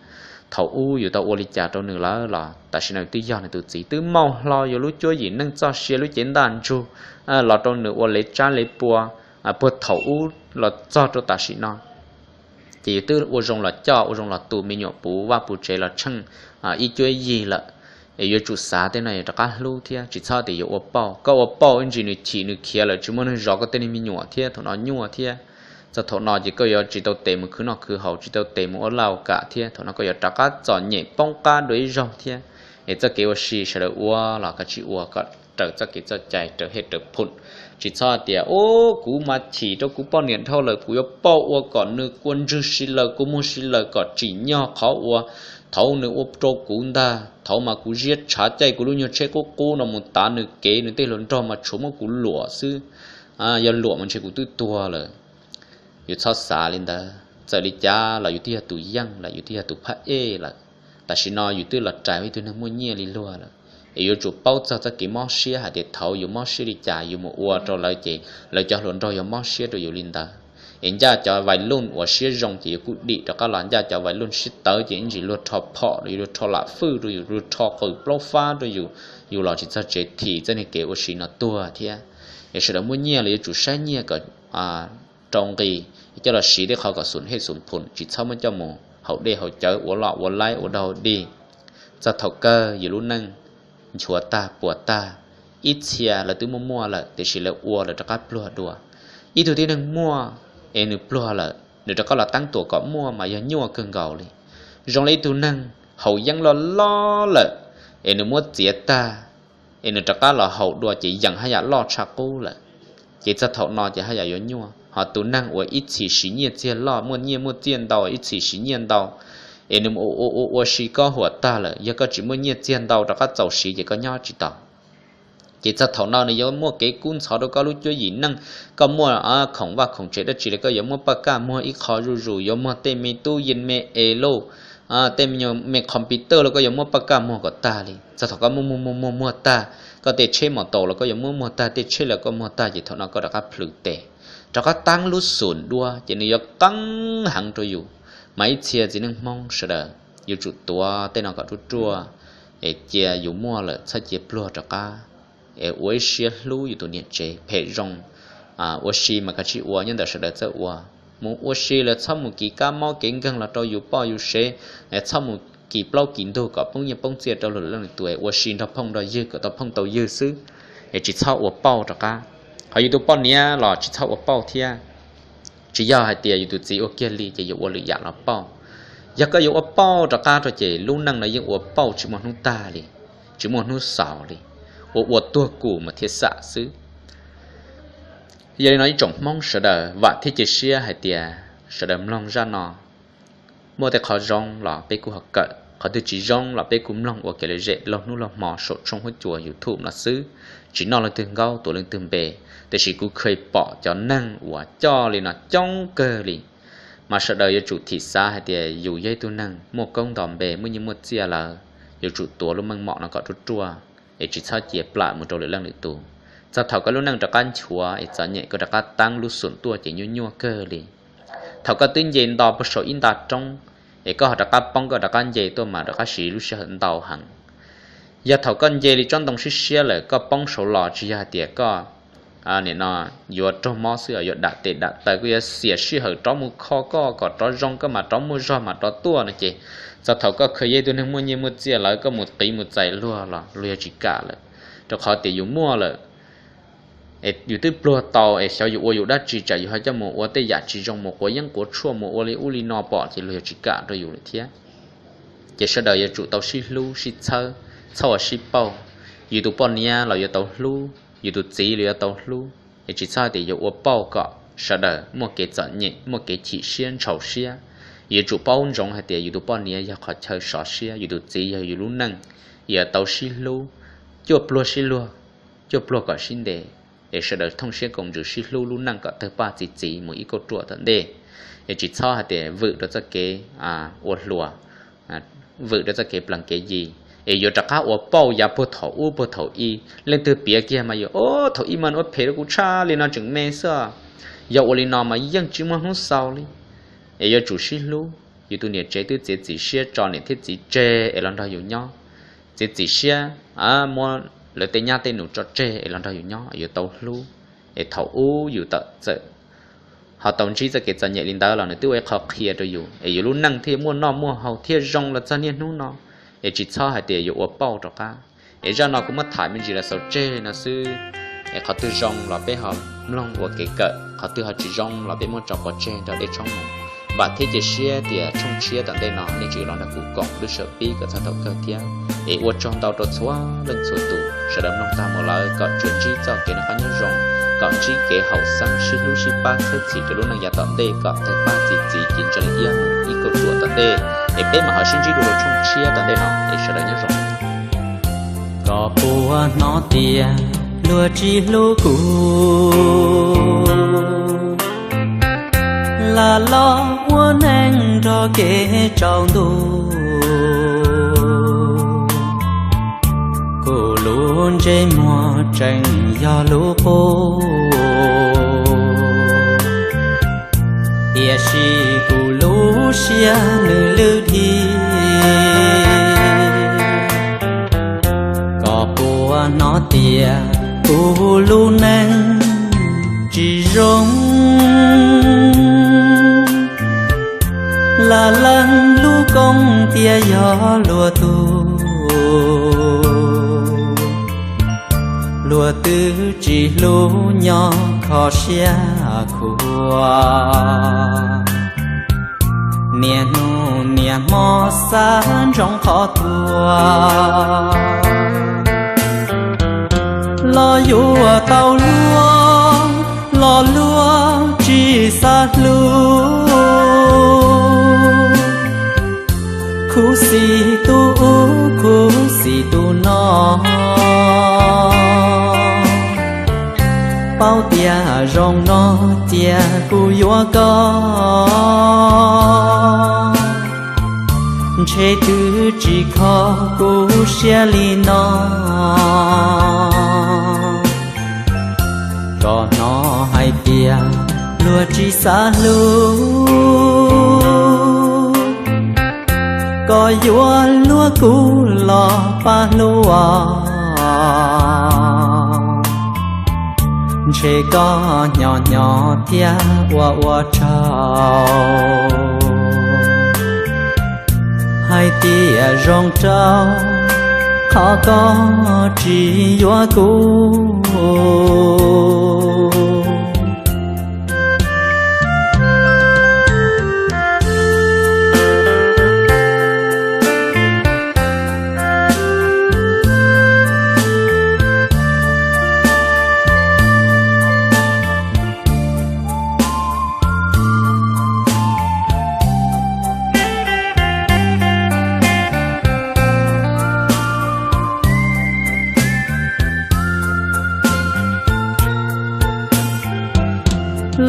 thaum ub yus tau ua li cas rau nws lawm los tam sim no twb yog nws tus txiv, twb maum hlo yus lub cuab yim neej txoj sia lub cev ntaj ntsug los rau nws ua lev tsab lev pua puag thaum ub los txog rau tam sim no. Ces yus twb ua zoo los coj, ua zoo los tu me nyuam puv vaj puv tsev los tsheej ib cuab yig lawm. Es yuav tsum xav tej no rov qab hlub thiab, tsis txhob tias yuav ua pauj. Koj ua pauj ib ntsis nws chim nws khiav lawm, tsis muaj neeg zov koj tej niag me nyuam thiab, thaum no nyuaj thiab. Txog thaum no ces koj yuav tsis tau tes mus khwv noj khwv haus, tsis tau tes mus ua laj ua kam thiab, thaum no koj yuav rov qab txom nyem poob qab dua ib zaug thiab. Es txoj kev ua si sawv daws ua los kav tsij ua kom raws txoj kev txoj cai, raws hej raws phum. Tsis txhob hais tias, Ub, kuv mas chim rau kuv poj niam dhau lawm, kuv yuav pauj ua kom nws kua ntswg si lawm, kua muag si lawm kom tsim nyog qhov uas thaud nws ua rau kuv ntag. Thaud mas kuv ziab tshav caij kuv lub nyuag tsheb qub qub no mus tav nws kev, nws tej hluas nraug mas tshuav muab kuv luam xwb, yog luam mas ntshe kuv twb tuag lawm. Yus txhob xav li ntawd, txawm li cas los yus twb yog tus yeej lawm, yus twb yog tus phab ej lawm. Tam sim no yus twb los rais ua ib tug neeg muaj nyiaj li luag lawm, es yuav tsum paub txog txoj kev mob siab hais tias thaud yus mob siab li cas yus mus ua rau lawv ces lawv cov hluas nraug yuav mob siab rau yus li ntawd. Es ncaj cov vais luj uas siab zoo ces yuav kuj dim rov qab los, ncaj cov vais luj siab tawv ces ib ntsis luag rho phom rau yus, luag rho lam fwj rau yus, luag rho qws plaub fab rau yus, yus los tsis txog tsev thim txoj niag kev ua si no tuag thiab. Es sawv daws muaj nyiaj los yuav tsum saib nyiaj kom rau nqi, coj los siv tej qhov kom xum hej xum phum, tsis txhob muab coj mus haus dej haus cawv ua loj ua laib ua dog ua dig. Txog thaum kawg yus lub neej nchuav tag puas tag. Ib txhia lawv twb muaj muaj lawm tiam sis lawv ua lawv rov qab pluag dua. Ib tug tib neeg muaj es nws pluag lawm nws rov qab los teeb tuam kom muaj mas yog nyuaj kawg nkaus li. Zoo li ib tug neeg haus yeeb loj loj lawm es nws muab txiav tag es nws rov qab los haus dua ces yeem haj yam loj tshaj qub lawm. Ces txog thaum no ces haj yam yuav nyuaj. Ho tus neeg uas ib txhis siv nyiaj txiag loj, muaj nyiaj muaj txiaj ntau, ib txhis siv nyiaj ntau, es nws ua ua ua si kob huam tag lawm, yog koj tsis muaj nyiaj txiag ntau rov qab txaus siv ces koj nyob tsis tau. Ces txog thaum no nws yuav muaj kev kub ntxhov rau koj lub cuab yim neej. Koj muaj khoom vaj khoom tsev dab tsi los koj yuav muab paj kaj muag ib qho zuj zus, yuav muag tej me tub yees me es lauj, tej me computer los koj yuav muab paj kaj muag kom tag li. Txog thaum koj muag muag muag muag muag tag, koj tej tsheb mos taus los koj yuav muab muag tag, tej tsheb los koj muag tag ces thaum no koj rov qab plhws tes, rov qab teeb lub xum dua ces nws yuav qeeb heev rau yus. Mas ib txhia txiv neej Hmoob sawv daws yuav tsum tuav tej no kom ruaj ruaj, es cia yus muaj lawm txhob cia pluag rov qab. Es ua ib siab hlub yus tus niam tsev phem zoo. Ua si mas kav tsij ua, nyob ntawm sawv daws txawj ua. Mus ua si lawm txhob mus kis kab mob kev nkeeg los rau yus poj yus sev, txhob mus kis plaub kis ntug kom poob nyiaj poob txiaj rau luag leej lwm tus, ua si nrog phooj nrog ywg kom tau phooj tau ywg xwb, es tsis txhob ua pauj rov qab. Ho yus tus poj niam los tsis txhob ua pauj thiab. Tsis yog hais tias yus tus txiv ua kiag li ces yuav ua lwm yam los pauj. Yog koj yuav ua pauj rov qab rau ces lub neej no yeej ua pauj tsis muaj hnub tag li, tsis muaj hnub xaus li, ua ua tuag kum mas thiaj xam xwb. Yog li no ib tsoom Hmoob sawv daws, vam thiab cia siab hais tias sawv daws mloog zaj no, muaj tej qhov zoo los peb kuj ho kawm, qhov twg tsis zoo los peb kuj mloog ua kev lom zem laug hnub laug hmo saum tshooj huab cua YouTube no xwb. Tsis noj leej twg nkaub tuav leej twg npe, tiam sis kuv kheev pom cov neeg uas coj li no coob kawg li. Mas sawv daws yuav tsum thim xav hais tias yus yog ib tug neeg muaj koob nto npe, muaj nyiaj muaj txiaj lawm, yuav tsum tuav lub meej mom no kom ruaj ruaj, es tsis txhob cia plam mus rau lwm leej lwm tus. Txog thaum koj lub neej rov qab nchuav es txom nyem koj rov qab teeb lub xum tuaj ces nyuaj nyuaj kawg li. Thaum koj twb nce nto puag saum ib nta roob, es koj ho rov qab poob koj rov qab nce tuaj mas rov qab siv lub sij hawm ntau heev. Yog thaum koj nce li tsob ntoo siab siab lawm koj poob saud los tsis yog hais tias koj nim no yuav raug mob xwb, yuav dam tes dam taw, koj yuav xiam sij hawm rov mus kho koj kom rov zoo koj mam rov muaj zog mam rov tuaj no ces txog thaum koj kheev yog ib tug neeg muaj nyiaj muaj txiaj lawm koj mus qiv mus txais luag los luag yog tsis kam lawm, rau qhov tias yus muaj lawm. Es yus twb pluag tau es xyov yus ua yus dab tsi, tsam yus ho coj mus ua tej yam tsis zoo, mus quav yeeb quav tshuaj, mus ua li ub li no pom ces luag yuav tsis kam rau yus lawm thiab. Ces sawv daws yuav tsum tau sib hlub sib txhawb, txhob ua sib pauj. Yus tus poj niam los yuav tau hlub, yus tus txiv los yuav tau hlub, es tsis txhob hais tias yuav ua pauj kom sawv daws muaj kev txom nyem, muaj kev chim siab ntshaus siab. Yuav tsum paub ntsoov hais tias yus tus poj niam yog qhov chaw sov siab, yus tus txiv yog yus lub neej, yuav tau sib hlub, cuaj pluag sib luag, cuaj pluag kom sib ntes, es sawv daws thooj siab koom ntsws sib hlub lub neej kom tawg paj txi txiv mus ib kauj ruam tom ntej. Es tsis txhob hais tias vwm rau txoj kev ua hluas, vwm rau txoj kev plees kev yi, es yuav rov qab ua pauj yav puag thaum ub puag thaum i. Leej twg piav kiag mas yus, Thaum ub mas nws ua phem rau kuv tshaj li no tseem me xwb. Yog ua li no mas yeej tsis muaj hnub xaus li. Es yuav tsum sib hlub. Yus tus niam tsev twb txiav txim siab tso niam thiab txiv tseg es los nrog yus nyob, txiav txim siab muab lawv tej nyab tej nus tso tseg es los nrog yus nyob, yuav tau hlub. Es thaum ub yus tawm txawm ho tau ntsib txoj kev txom nyem li ntawd los nws twb ua ib qho qhia rau yus es yus lub neej thiaj muaj noj muaj haus thiaj zoo los txog niaj hnub no. Es tsis txhob hais tias yuav ua pauj rov qab. Es zaj no kuv muab tham me ntsis los xaus tseg no xwb. Es qhov twg zoo los peb ho mloog ua kev kawm, qhov twg ho tsis zoo los peb muab tso pov tseg nrog dej tshoob mus. Vam thiab cia siab tias tshooj tshiab tom ntej no nej tseem los nrog kuv koom lub sij hawm pib kom txog thaum kawg thiab. Es ua tsaug ntau rau txhua leej txhua tus sawv daws mloog tag mus lawm kom tsuas ntsib txoj kev noj qab nyob zoo, kom ntsib kev haum xeeb sib hlub sib pab txhawb txim rau lub neej yav tom ntej kom tawg paj txi txiv ci ntsa li iab mus ib kauj ruam tom ntej. Es peb mam ho sib ntsib dua rau tshooj tshiab tom ntej no es sawv daws nyob zoo. Koj puas hnov tias luag tsis hlub kuv, lam los ua neej nrog kev tsaus ntuj. Kuv lub ntsej muag tseem yog lub qub, tiam sis kuv lub siab nws lwj dhi. Koj puas hnov tias kuv lub neej tsis zoo, lam leej lub koob tias yog luag tug, luag twb tsis hlub nyob kho siab khuav. Niaj hnub niaj hmo xav ntsoov qhov tuag, los yuav tau luag, los luag tsis xav hlub. Khuv xim tus ub, khuv xim tus no, paub tias zoo no cia kuv yuav koj, ntshe twb tsis kho kuv siab li no. Koj hnov hais tias luag tsis xav hlub, koj yuav luag kuv los pab hlub os. Ntshe koj hnyo hnyo thiab ua ua tsaug, hais tias zoo rau qhov koj tsis yuav kuv.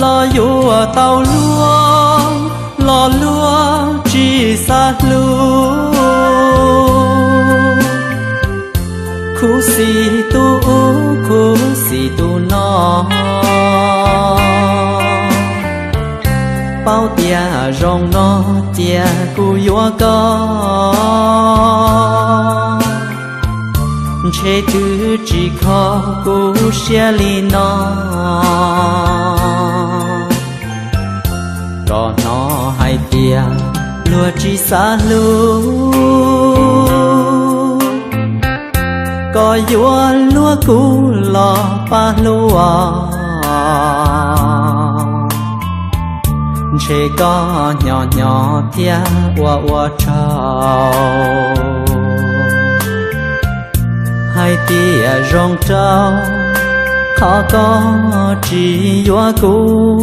Los yuav tau luag, los luag tsis xav hlub. Khuv xim tus ub, khuv xim tus no, paub tias zoo no cia kuv yuav koj, ntshe twb tsis kho kuv siab li no. Koj hnov hais tias luag tsis xav hlub, koj yuav luag kuv los pab hlub os. Ntshe koj hnyo hnyo thiab ua ua tsaug, hais tias zoo rau qhov koj tsis yuav kuv.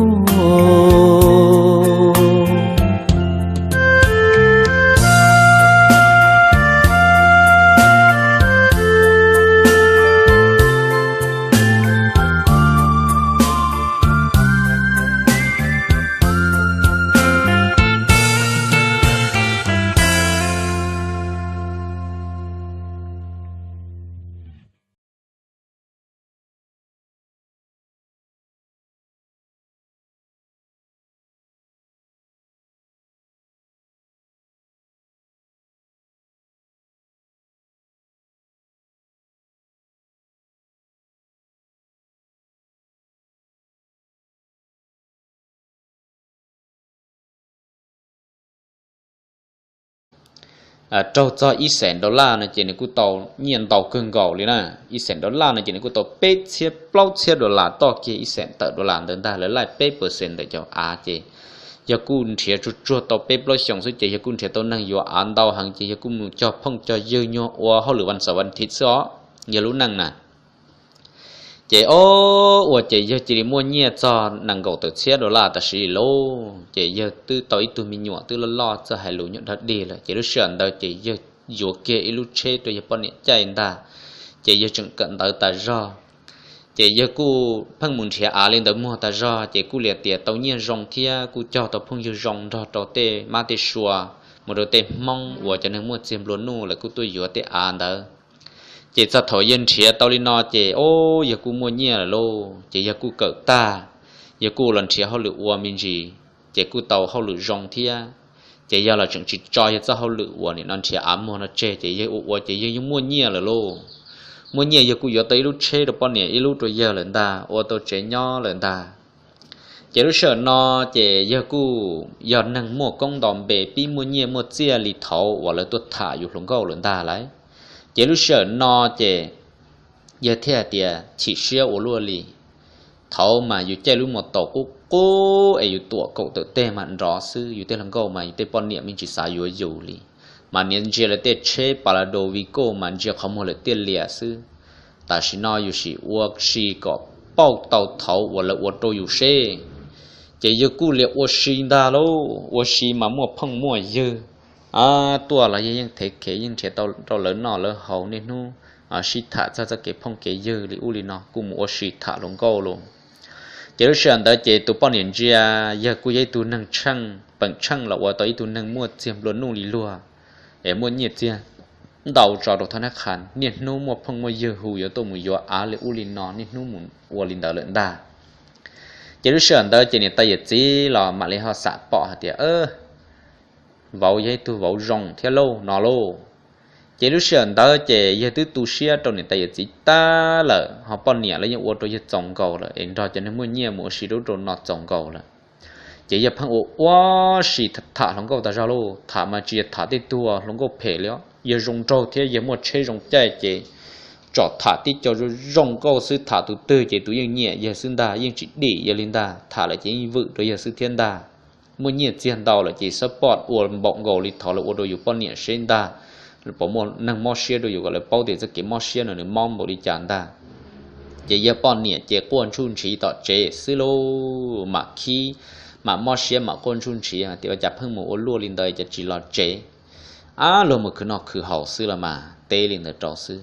raug txog ib xees dollar no ces nws kuj tau nyiaj ntau kawg nkaus li na. Ib xees dollar no ces nws kuj tau peb txhiab plaub txhiab dollar, toj kiag ib xees tawm dollar ntawd ntag, lawv laij peb percent ntawm cov av ces yawg kuj nrhiav tsuag tsuag tau peb plaub xyoos xwb ces yawg kuj nrhiav tau neeg yuav av ntau heev ces yawg kuj mus cog phooj cog ywg nyuag ua hauj lwm vas xaum vas thiv xwb os, yawg lub neej na. Ces o, ua ces yawg cia li muaj nyiaj txog nees nkaum tawm txhiab dollar tam sim li lauj. Ces yawg twb tau ib tug me nyuam twb loj loj txawj hais lus nyuam dog dig lawm ces lub sij hawm ntawd ces yawg yuav kiag ib lub tsheb rau yawg poj niam caij ntag. Ces yawg tseem kawm ntawv tas zog, ces yawg kuj pheej mus nrhiav av li ntawd muag tas zog ces kuj li tias tau nyiaj zoo thiab kuj cog tau phooj ywg zoo nrog rau tej mab tej sua, mus rau tej Hmoob uas cov neeg muaj txiag nplua nuj lawv kuj tuaj yuav tej av ntawd. Ces txog thaum yawg nrhiav tau li no ces o, yawg kuj muaj nyiaj lawm lauj. Ces yawg kuj kawm tag, yawg kuj los nrhiav hauj lwm ua me ntsis, ces kuj tau hauj lwm zoo thiab. Ces yawg los tseem tsis tso yawg txoj hauj lwm uas nim no nrhiav av muag no tseg ces yawg ua ua ces yawg yeej muaj nyiaj lawm lauj. Muaj nyiaj yawg kuj yuav tau ib lub tsheb rau poj niam ib lub rau yawg lawm ntag, ua tau tsev nyob lawm ntag. Ces lub sij hawm no ces yawg kuj yog neeg muaj koob nto npe pib muaj nyiaj muaj txiaj li thaud uas lawv tuaj tham yus hluas nkauj lawm ntag lauj. Ces lub sij hawm no ces yawg thiaj tias chim siab ua luaj li. Thaud mas yus caij lub mos taus qub qub es yus tuam kaum tawm teg mam nrov xwb, yus tej hluas nkauj mas yus tej poj niam me ntsis xav yuav yus li. Mas niaj ntsia lawv tej tsheb Palado Vigo mas ntsia qhov muag lawm tiaj lias xwb. Tam sim no yus sim ua si kom pauj tau thaud uas lawv ua rau yus seb. Ces yawg kuj li ua si ntag lauj, ua si mas muaj phooj muaj ywg tuaj los yawg yeej thev khev yeej nrhiav tau rau lawv noj lawv haus niaj hnub, sib tham txog txoj kev phooj kev ywg li ub li no kuj mus ua si tham hluas nkauj lauj. Ces lub sij hawm ntawd ces tus poj niam ntsia yawg kuj yog ib tug neeg tsheej peem tsheej los ua tau ib tug neeg muaj txiag nplua nuj li luag, es muaj nyiaj txiag ntau tso rau thab nab qha, niaj hnub muaj phooj muaj ywg hu yuav tuaj mus yuav av li ub li no niaj hnub mus ua li ntawd lawm ntag. Ces lub sij hawm ntawd ces niam tais yawm txiv los mam li ho xam pom hais tias vauv yog ib tug vauv zoo thiab lauj no lauj. Ces lub sij hawm ntawd ces yawg twb tu siab rau niam tais yawm txiv tag lawm ho poj niam los yeej ua rau yawg txaus nkaus lawm es nrog cov neeg muaj nyiaj mus ua si rau ub rau no txaus nkaus lawm. Ces yawg pheej ua ua si tham hluas nkauj tas zog lauj, tham mas tsis yog tham tej tug hluas nkauj phem li os, yawg zoo nraug thiab yawg muaj tsheb zoo caij ces tsom tham tib co zoo zoo nkauj xwb, tham tus twg ces tus yeej nyiam yawg xwb ntag, yeej tsis dim yawg li ntag, tham lawm ces yeej vwm rau yawg xwb thiab ntag. Muaj nyiaj txiag ntau lawm ces xab poj ua npaum nkaus li thaud lawv ua rau yus poj niam seb ntag, puas muaj neeg mob siab rau yus kom lawv paub tias txoj kev mob siab no nws mob npaum li cas ntag. Ces yawg poj niam ces quaj ntsuj ntshiv tom tsev xwb lauj, mam khib, mam mob siab mam quaj ntsuj ntshiv tias ua cas pheej mus ua luaj li ntawd cas tsis los tsev. Ab, luag mus khwv noj khwv haus xwb los mas teb li ntawd rau xwb.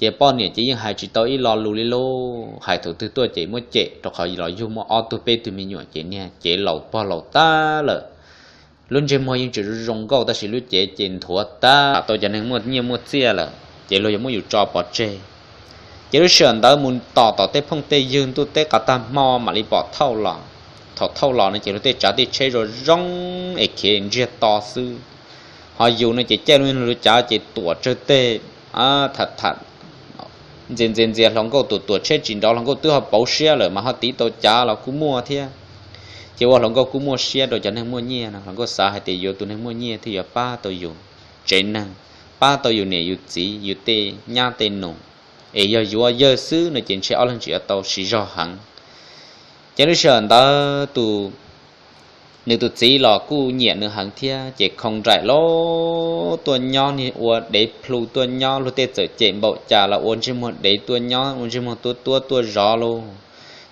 Ces poj niam ces yeej hais tsis tau ib lo lus li lauj, hais thaum twg tuaj ces muab cem rau qhov los yug muaj ob tug peb tug me nyuam ces niag cev laus pog laus tag lawm. Lub ntsej muag yeej tseem zoo nkauj tab sis lub cev ces nthuav tag, tau cov neeg muaj nyiaj muaj txiaj lawm ces luag yuav muab yus tso pov tseg. Ces lub sij hawm ntawd mus tom tom tej phooj tej ywg ntuj teb qas tag hmo mam li pom thauj los. Thaum thauj los no ces luag tej tsav tej tsheb zoo zoo es khiav ntsiag to xwb. Ho yus no ces caij lub cav ces tuam tsawg teg, tham tham ntxias ntxias ntxias hluas nkauj, tuam tuam tsheb tsis nrov, hluas nkauj twb ho pauv siab lawm mas ho tiv tau cav los kuj muaj thiab. Ces ua hluas nkauj kuj muaj siab rau cov neeg muaj nyiaj no, hluas nkauj xav hais tias yuav tus neeg muaj nyiaj thiaj yuav pab tau yus tsev neeg, pab tau yus niam yus txiv yus tej nyab tej nus. Es yog yuav yawg xwb no ces ntshe ob leeg tseem yuav tau siv zog heev. Ces lub sij hawm ntawd tus, nws tus txiv los kuj nyiam nws heev thiab ces khoo nraim los tuaj nyob, niag ua dev plhu tuaj nyob, luag tej txawm cem npaum cas los ua ntsej muag dev tuaj nyob, ua ntsej muag tuab tuab tuaj zov lauj.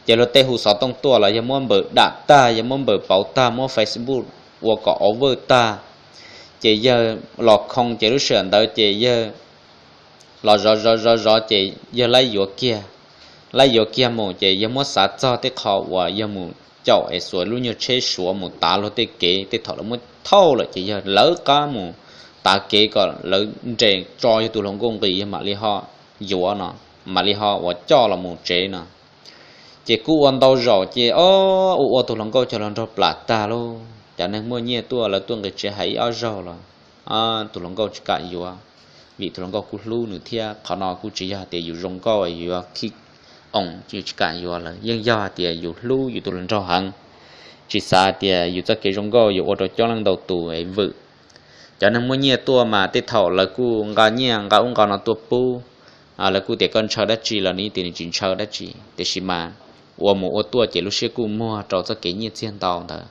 Ces luag tej hu xov tooj tuaj los yawg muab npawm dam tag, yawg muab npawm pauv tag, muab Facebook ua kom over tag. Ces yawg los khoo ces lub sij hawm ntawd ces yawg los zov zov zov zov ces yawg laib yuav kiag. Laib yuav kiag mus ces yawg muab xav txog tej qho uas yawg mus caum es xuas lub nyuag tsheb Suav mus tav luag tej kev, tej thaum lawv muab thauj lawm ces yawg lawv qab mus tav kev kom lawv nres tso yawg tus hluas nkauj nqis yawg mam li ho yuav no, mam li ho uas coj los mus tsev no. Ces kuj ua ntau zaus ces o, ua ua tus hluas nkauj cov hluas nraug plam tag lauj. Cov neeg muaj nyiaj tuaj lawv tuaj nqis tsev hais ib ob zaug los tus hluas nkauj tsis kam yuav, vim tus hluas nkauj kuj hlub nws thiab. Qhov no kuj tsis yog hais tias yus zoo nkauj yuav khib oos yus tsis kam yuav lawm, yeej yog hais tias yus hlub yus tus hluas nraug heev, tsis xav hais tias yus txoj kev zoo nkauj yuav ua rau coob leej ntau tus es vwm. Cov neeg muaj nyiaj tuaj mas tej thaum lawv kuj nqa nyiaj nqa ub nqa no tuaj pub, lawv kuj tias koj ntshaw dab tsi los nws tias nws tsis ntshaw dab tsi, tiam sis mas ua mus ua tuaj ces lub siab kuj muag rau txoj kev nyiaj txiag ntau ntawd.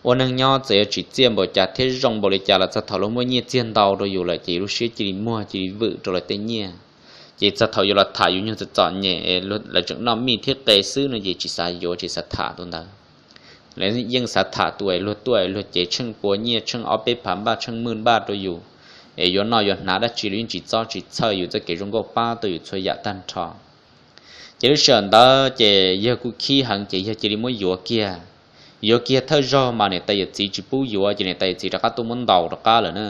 Ua neeg nyob txawm yuav tsim txiaj npaum cas thiab zoo npaum li cas los txog thaum lawv muaj nyiaj txiag ntau rau yus lawm ces yus lub siab cia li muag cia li vwm rau lawv tej nyiaj. Ces txog thaum yuav los tham yus nyuag txom txom nyem, lawv tseem noj mij thiab qe xwb no ces tsis xav yuav tsis xav tham tus ntawd. Lawv yeej xav tham tus es luag tuaj luag cev tsheej pua nyiaj tsheej ob peb phav npaj tsheej mwj npaj rau yus, es yuav noj yuav hnav dab tsi los yeej tsis txob tsis txhawj yus txoj kev zoo nkauj pab tau yus txhua yam tag nrho. Ces lub sij hawm ntawd ces yawg kuj khib heev ces yawg cia li muab yuav kiag. Yuav kiag thawj zaug mas niam tais yawm txiv tsis pub yuav ces niam tais yawm txiv rov qab tuaj muab ntaus rov qab lawm na.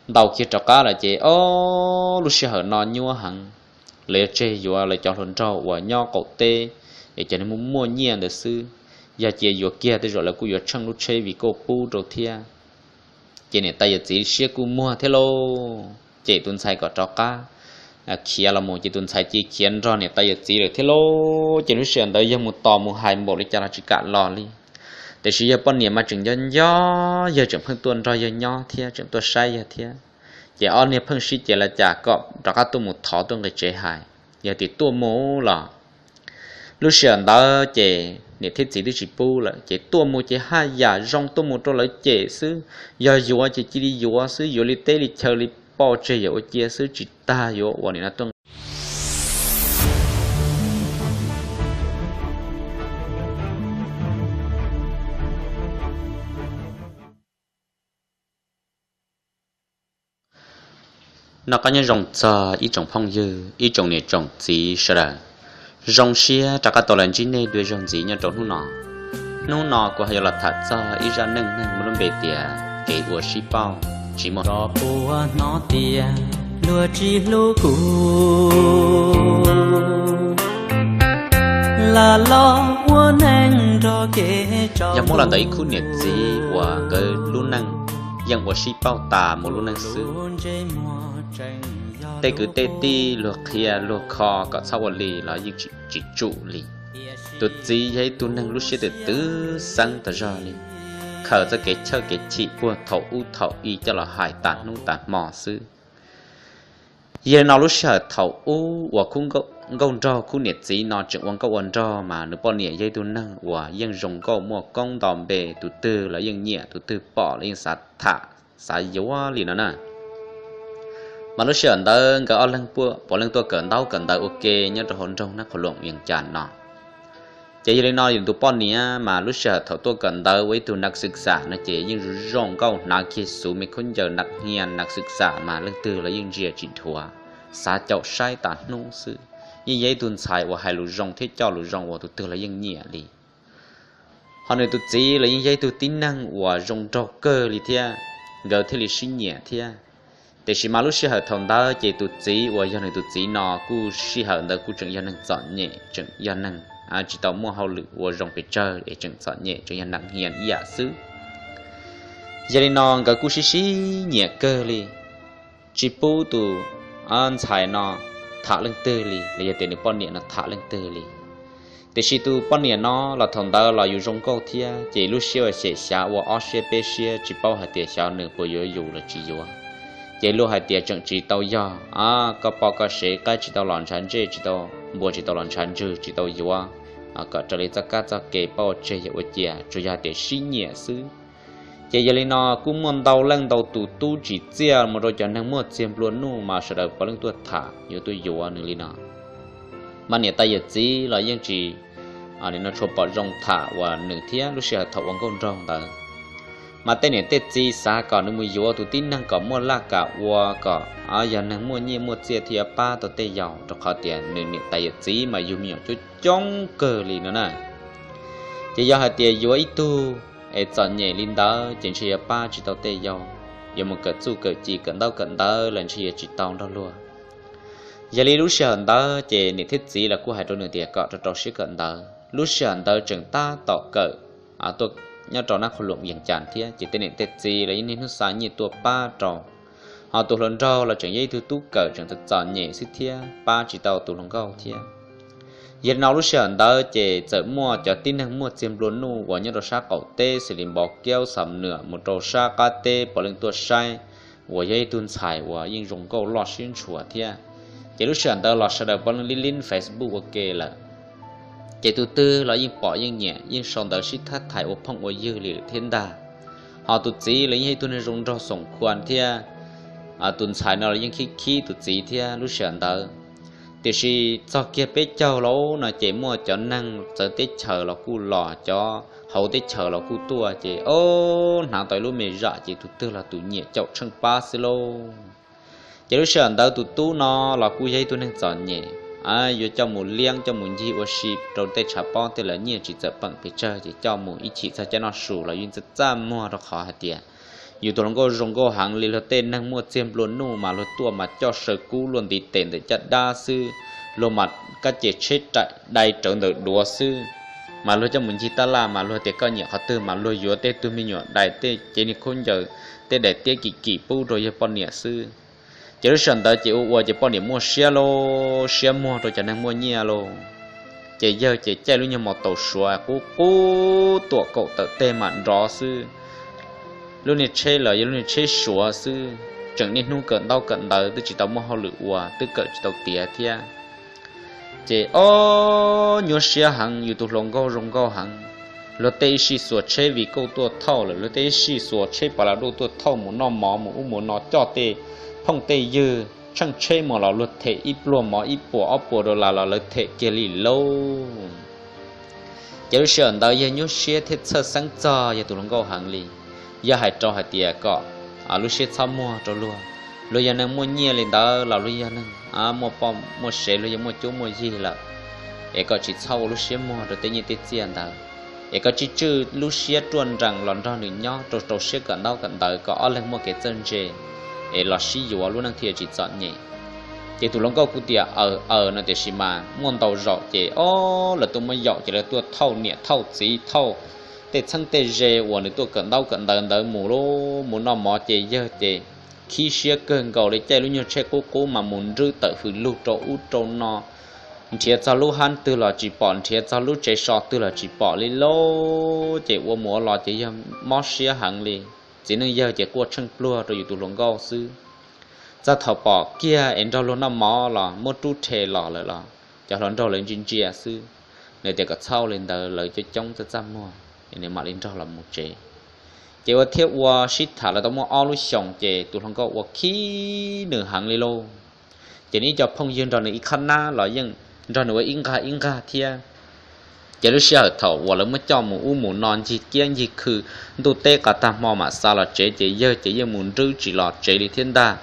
Ntaus kiag rov qab lawm ces ob lub sij hawm no nyuaj heev, lawv yuav tseg yuav lawv cov hluas nraug uas nyob qaum teb, es cov neeg muaj muaj nyiaj ntawd xwb. Yog cia yuav kiag tej zaum lawv kuj yuav tsheej lub tsheb Vigo pub rau thiab. Ces niam tais yawm txiv siab kuj muag thiab lauj, ces tus ntxhais kom rov qab khiav los mus ces tus ntxhais cia khiav nrog niam tais yawm txiv lawm thiab lauj. Ces lub sij hawm ntawd yawg mus tos mus hais npaum li cas los tsis kam los li. Tiam sis yawg poj niam mas tseem nco nco yawg, tseem pheej tuaj nrog yawg nyob thiab tseem tuaj saib yawg thiab. Ces ob niag pheej sib ces los cas kom rov qab tuaj mus thov tuaj nqis tsev hais. Yog tias tuaj mus los lub sij hawm ntawd ces niam thiab txiv twb tsis pub lawm ces tuaj mus ces haj yam zoo tuaj mus rau lawv cem xwb. Yog yuav ces cia li yuav xwb, yuav li teb li chaw li poj tseg yam ua cia xwb tsis tas yuav ua nim no tuaj Noj qab nyob zoo txog ib tsoom phooj ywg ib tsoom niam tsoom txiv sawv daws. Zoo siab rov qab tau los ntsib nej dua zaug ntxiv nyob rau hnub no. Hnub no kuv ho yuav los tham txog ib zaj neej neeg muaj lub npe tias kev ua sib pauj tsis muaj. Tso puas hnov tias luag tsis hlub kuv, lam los ua neej nrog kev tsaus. Yog muab los ntawm ib khub niam txiv uas nkawd lub neej yeej ua sib pauj tas mus lub neej xwb. Tej kwv tej tij luag qhia luag kho kom txhob ua li los yeej tsis tsum li. Tus txiv yog ib tug neeg lub siab twm twv xeeb tas zog li, khaws txoj kev chawj kev chim puag thaum ub thaum i coj los hais tas hnub tas hmo xwb. Yog li no lub sij hawm thaum ub uas khub nkauj nraug khub niam txiv no tseem ua nkauj ua nraug mas nws poj niam yog ib tug neeg uas yeej zoo nkauj muaj koob nto npe, tus twg los yeej nyiam, tus twg pom los yeej xav tham xav yuav li no na. Mas lub sij hawm ntawd nkawd ob leeg puav leej tuaj kawm ntaub kawm ntawv ua ke nyob rau hauv nroog Nab Qhua Loom Yees Cas no. Ces yog li no yus tus poj niam mas lub sij hawm thaum tuaj kawm ntawv ua ib tug nab xwm xam no ces yeej zoo nkauj hnav kiag xuv me khaub ncaws nab hia nab xwm xam mas leej twg los yeej ntsia tsis dhuav, xav caum saib tas hnub xwb. Yeej yog ib tug ntxhais uas hais lus zoo thiab coj lus zoo uas tus twg los yeej nyiam li. Ho nws tus txiv los yeej yog ib tug tib neeg uas zoo nraug kawg li thiab, nkawd thiaj li sib nyiam thiab. Tiam sis mas lub sij hawm thaum ntawd ces tus txiv uas yog nws tus txiv no kuj sij hawm ntawd kuj tseem yog neeg txom nyem, tseem yog neeg tsis tau muaj hauj lwm ua zoo pes tsawg es tseem txom nyem tseem yog nab hia ib yam xwb. Yog li no nkawd kuj sib sib nyiam kawg li, tsis pub tus ntxhais no tham leej twg li los yog tias nws poj niam no tham leej twg li. Tiam sis tus poj niam no los thaum ntawd los yus zoo nkauj thiab ces lub siab uas xyem xyav ua ob siab peb siab tsis paub hais tias xyov nws puas yuav yus los tsis yuav. Ces luag hais tias tseem tsis tau yog koj poj koj sev qaib tsis tau los ntshav ntsej tsis tau, npua tsis tau los ntshav ntswg tsis tau yuav kom raws li txoj kab txoj ke poj tseg yam ua cia, tsuas yog hais tias sib nyiam xwb. Ces yog li no kuj muaj ntau leej ntau tus tub tsim txiaj mus rau cov neeg muaj txiag nplua nuj mas sawv daws puav leej tuaj tham yuav tuaj yuav nws li no. Mas niam tais yawm txiv los yeej tsis tshua pom zoo tham uas nws thiab lub sij hawm thaum ua nkauj nraug ntawd. Mas tej niam tej txiv xav kom nws mus yuav tus tib neeg kom muaj laj kam ua kom yog neeg muaj nyiaj muaj txiaj thiaj yuav pab tau tej yau, rau qhov tias nws niam tais yawm txiv mas yug me nyuam coob coob kawg li no na. Ces yog hais tias yuav ib tug es txom nyem li ntawd ces ntshe yuav pab tsis tau tej yau, yuav mus kawm txuj kawm ci kawm ntaub kawm ntawv los ntshe yuav tsis tau nrog luag. Yog li lub sij hawm ntawd ces niam thiab txiv los kuj hais rau nws tias kom rau rau siab kawm ntawv. Lub sij hawm ntawd tseem tab tom kawm nyob rau nab qhua loom yees cas thiab ces tej niam tej txiv los yeej niaj hnub xa nyiaj tuaj pab rau. Ho tus hluas nraug los tseem yog ib tug tub kawm tseem txom txom nyem xwb thiab pab tsis tau tus hluas nkauj thiab. Yog li no lub sij hawm ntawd ces txawm muaj cov tib neeg muaj txiag nplua nuj uas nyob rau sab qaum teb xws li Npov Kiaub, Xam Nwam mus rau sab qab teb puav leej tuaj saib uas yog ib tug ntxhais uas yeej zoo nkauj loj siab ntshua thiab. Ces lub sij hawm ntawd los sawv daws puav leej lib lib Facebook ua ke lawm. Ces tus twg los yeej pom yeej nyiam, yeej sau ntawv sib thab thais ua phooj ua ywg li thiab ntag. Ho tus txiv los yeej yog ib tug neeg zoo nraug xoom khua thiab. Tus ntxhais no los yeej khib khib tus txiv thiab lub sij hawm ntawd. Tiam sis txog kiag peb caug lawm no ces muaj cov neeg txawv teb chaws los kuj los, cov hauv teb chaws los kuj tuaj, ces ob hnav tau ib lub me zam ces tus twg los tus nyiam caum tsheej pab xwb lauj. Ces lub sij hawm ntawd tus tub no los kuj yog ib tug neeg txom nyem, yuav coj mus liab coj mus ncig ua si rau tej tshav pob tej lawv nyiaj tsis txawm peem pes tsawg ces coj mus ib chim txog caij noj su los yeej txaj txaj muag rau qhov hais tias yus tus hluas nkauj zoo nkauj heev li, luag tej neeg muaj txiag nplua nuj mas luag tuaj mas coj saw kub luaj ntiv tes ntawm caj dab xwb, luag mas kab ces tsheb dai rawv ntawm duav xwb, mas luag coj mus ncig tab laj mas luag tias koj nyiam qhov twg mas luag yuav tej tug me nyuam dais tej cev niag khaub ncaws tej daim tiab kim kim pub rau yawg poj niam xwb. Ces lub sij hawm ntawd ces ua ua ces poj niam muaj siab lauj, siab muag rau cov neeg muaj nyiaj lauj. Ces yawg ces caij lub nyuag mos taus Suav qub qub tuam kaum tawm teg mam nrov xwb. Lub niag tsheb los yog lub niag tsheb Suav xwb, tseem niaj hnub kawm ntaub kawm ntawv twb tsis tau muaj hauj lwm ua twb kawm tsis tau tiav thiab. Ces ob nyuaj siab heev, yus tus hluas nkauj zoo nkauj heev, luag tej ib sij xuas tsheb Vigo tuaj thauj lawm, luag tej ib sij xuas tsheb Palado tuaj thauj mus noj mov mus ub mus no, coj tej phooj tej ywg tsheej tsheb mus los luag them ib pluag mov ib puas ob puas dollar los lawv them kiag li lauj. Ces lub sij hawm ntawd yawg nyuaj siab thiab txhawj xeeb txog yawg tus hluas nkauj heev li. Yawg hais rau hais tias kom lub siab txhob muag rau luag, luag yog neeg muaj nyiaj li ntawd los luag yog neeg muaj poj muaj sev, luag yog muaj cuab muaj yig lawm, es kom tsis txhob ua lub siab muag rau tej nyiaj tej txiaj ntawd, es koj tsij tswj lub siab ruaj nrees los nrog nws nyob rau rau siab kawm ntaub kawm ntawv kom ob leeg muaj kev txawj ntse, es los sib yuav lub neej thiaj tsis txom nyem. Ces tus hluas nkauj kuj tias aws aws no, tiam sis mas muaj ntau zaus ces ob lawv tuaj muab yaum ces lawv tuaj thauj niam thauj txiv thauj tej txheeb tej ze uas nws tuaj kawm ntaub kawm ntawv ntawd mus lauj, mus noj mov ces yawg ces khib siab kawg nkaus li, caij lub nyuag tsheb qub qub mas mus nrwb tawm hws lug rau ub rau no, nrhiav txog lub hab twg los tsis pom, nrhiav txog lub tsev so twg los tsis pom li lauj. Ces ua mus ua los ces yawg mob siab heev li. Txiv neej yawg ces quaj tsheej pluag rau yus tus hluas nkauj xwb. Txog thaum pom kiag es nrog luag noj mov los muab rub rhe los lawm los cov hluas nraug lawv ntsia ntsia xwb. Nws tias kom txhob li ntawd, lawv coob coob txaj txaj muag, nws mam li nrog los mus tsev. Ces ua thiab ua sib tham los tau muaj ob lub xyoos ces tus hluas nkauj ua khib nws heev li lauj. Ces nws ib co phooj ywg nrog nws ib qhab nab los yeej nrog nws ua ib nqag ib nqag thiab. Ces lub sij hawm thaum uas lawv muab coj mus ub mus no ncig kiab ncig khw, ntuj teb qas tag hmo mam xa los tsev ces yawg ces yeej mus nrwb tsis los tsev li thiab ntag.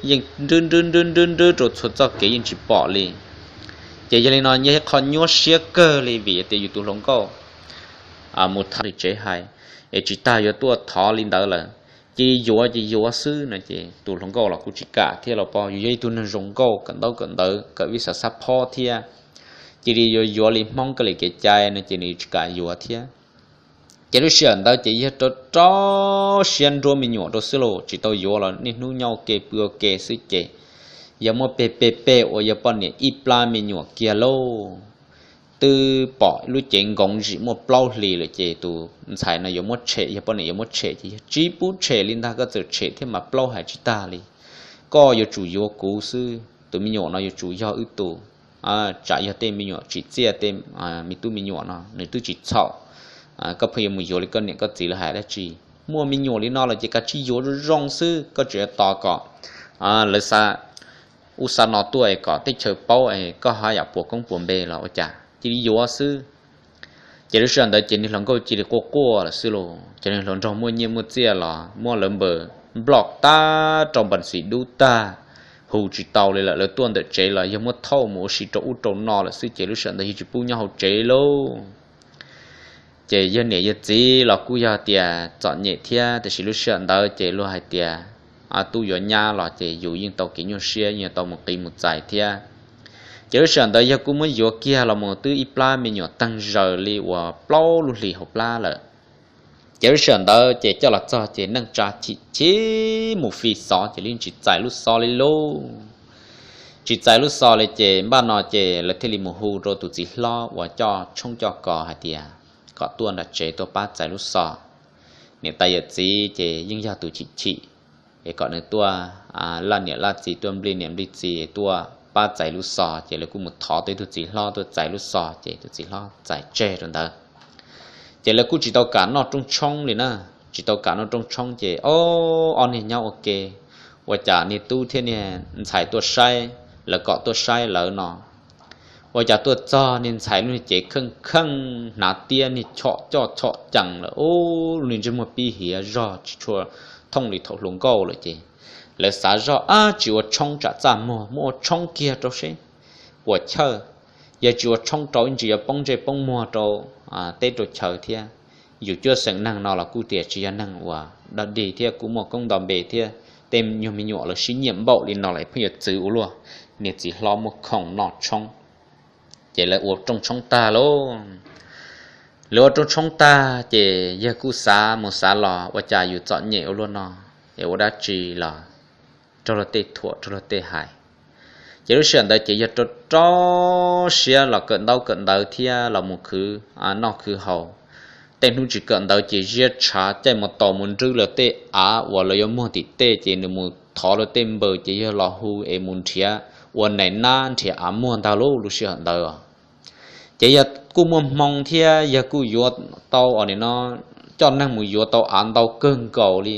Yeej nrwb nrwb nrwb nrwb nrwb rau txhua txoj kev yeej tsis pom li. Ces yog li no yog ib qho nyuaj siab kawg li vim tias yus tus hluas nkauj mus tham li tsev hais es tsis tas yuav tuaj thov li ntawd lawm. Cia li yuav ces yuav xwb no ces tus hluas nkauj los kuj tsis kam thiab los pog, yus yog ib tug neeg zoo nkauj kawm ntaub kawm ntawv kawm vij xav xab phob thiab, cia li yuav yuav li Hmoob kab li kev cai no ces nws tsis kam yuav thiab. Ces lub sij hawm ntawd ces yog rau rau siab nruab me nyuam rau xwb los tsis tau yuav los niaj hnub nyob ua ke pw ua ke xwb ces yog muab peg peg peg ua yog poj niam ib plab me nyuam kiag lauj. Twb pom lub cev nkoov zim muaj plaub hlis lawm ces tus ntxhais no yuav muab tshem, yog poj niam yuav muab tshem ces yog tsis pub tshem li ntag, koj txawm tshem thiab mas plaub hais tsis tag li. Koj yuav tsum yuav kuv xwb, tus me nyuam no yuav tsum yog wb tus, tsam yog tej me nyuam tsim txiaj tej me tub me nyuam no nws twb tsis txhaum. Koj pheej yuav mus yuav li koj niam koj txiv lawv hais dab tsi? Muaj me nyuam li no lawm ces kav tsij yuav zoo zoo xwb, koj tseem yuav tos kom lawv xa ub xa no tuaj es kom teb chaws paub es koj haj yam puas koob puas npe los ua cas, cia li yuav xwb. Ces lub sij hawm ntawd ces niag hluas nkauj cia li quaj quaj lawm xwb los ces niag hluas nraug muaj nyiaj muaj txiaj los muab lawv npawm nploj tag rau npas xis dub tag, hu tsis tau li lawm, lawv tuaj ntawm tsev los yog muab thauj mus ua si rau ub rau no lawm xwb ces lub sij hawm ntawd yog tsis pub nyob hauv tsev lauj. Ces yog niam yog txiv los kuj yog tias txom nyem thiab, tiam sis lub sij hawm ntawd ces luag hais tias tub yuav nyab los ces yus yeej tau kev nyuaj siab, yeej tau mus qiv mus txais thiab. Ces lub sij hawm ntawd yog kuj muab yuav kiag los mus twb ib plab me nyuam teeg zaws li uas plaub lub hlis hauv plab lawm. Ces lub sij hawm ntawd ces coj los txog ces neej tsa chim chim mus fi xov ces yeej tsis txais lub xov li lauj. tsis txais lub xos li ces npaj no ces lawv thiaj li mus hu rau tus txiv hlob uas coj tshoob coj kos hais tias kom tuaj nram tsev tuaj pab txais lub xos. Niam tais yawm txiv ces yeej yog tus chim chim, es kom nws tuaj laj niam laj txiv, tuaj nplij niam nplij txiv, tuaj pab txais lub xos. Ces lawv kuj mus thov tau ib tug txiv hlob tuaj txais lub xos ces tus txiv hlob txais tseg rau ntawd. Ces lawv kuj tsis tau kam noj rooj tshoob li na, tsis tau kam noj rooj tshoob ces ob niag nyob ua ke, ua cas niag tub thiab niag ntxhais tuaj saib, lawv kom tuaj saib lawv no. Ua cas tuaj txog niag ntxhais lub niag cev kheej kheej, hnav tiab niag chom coj chom cees lawm, ub, lub niag ntsej muag pib hiav zog tsis tshua thooj li thaum hluas nkauj lawm ces lawv xav zoj, ab, tsis ua tshoob tsam txaj muag, muab ua tshoob kiag rau seb puas chawj. Yog tsis ua tshoob rau ib ntsis yuav poob ntsej poob muag rau teb rau chaw thiab. Yus cuab xeem neeg no los kuj tias tsis yog neeg uas dog dig thiab kuj muaj koob nto npe thiab, tej nyuag me nyuam lawv sib nyiam npaum li no los pheej yuav txwv ua luaj. Niag txiv hlob muab khoom noj tshoob, ces lawv ua rooj tshoob tag lauj. Lawv ua rooj tshoob tag ces yawg kuj xav mus xav los, ua cas yus txom nyem ua luaj no, es ua dab tsi los raug luag tej thuam raug luag tej hais. Ces lub sij hawm ntawd ces yawg rau rau siab los kawm ntaub kawm ntawv thiab los mus khwv noj khwv haus. Tej hnub tsis kawm ntawv ces ziab tshav caij mus taus mus nrwb lawv tej av uas lawv yuav muag tim tej, ces nws mus thov lawv tej npaws ces yawg los hu es mus nrhiav ua nais nab nrhiav av muag ntag lauj. Lub sij hawm ntawd ces yawg kuj muaj hmoo thiab yawg kuj yuav tau os, nim no coj neeg mus yuav tau av ntau kawg nkaus li.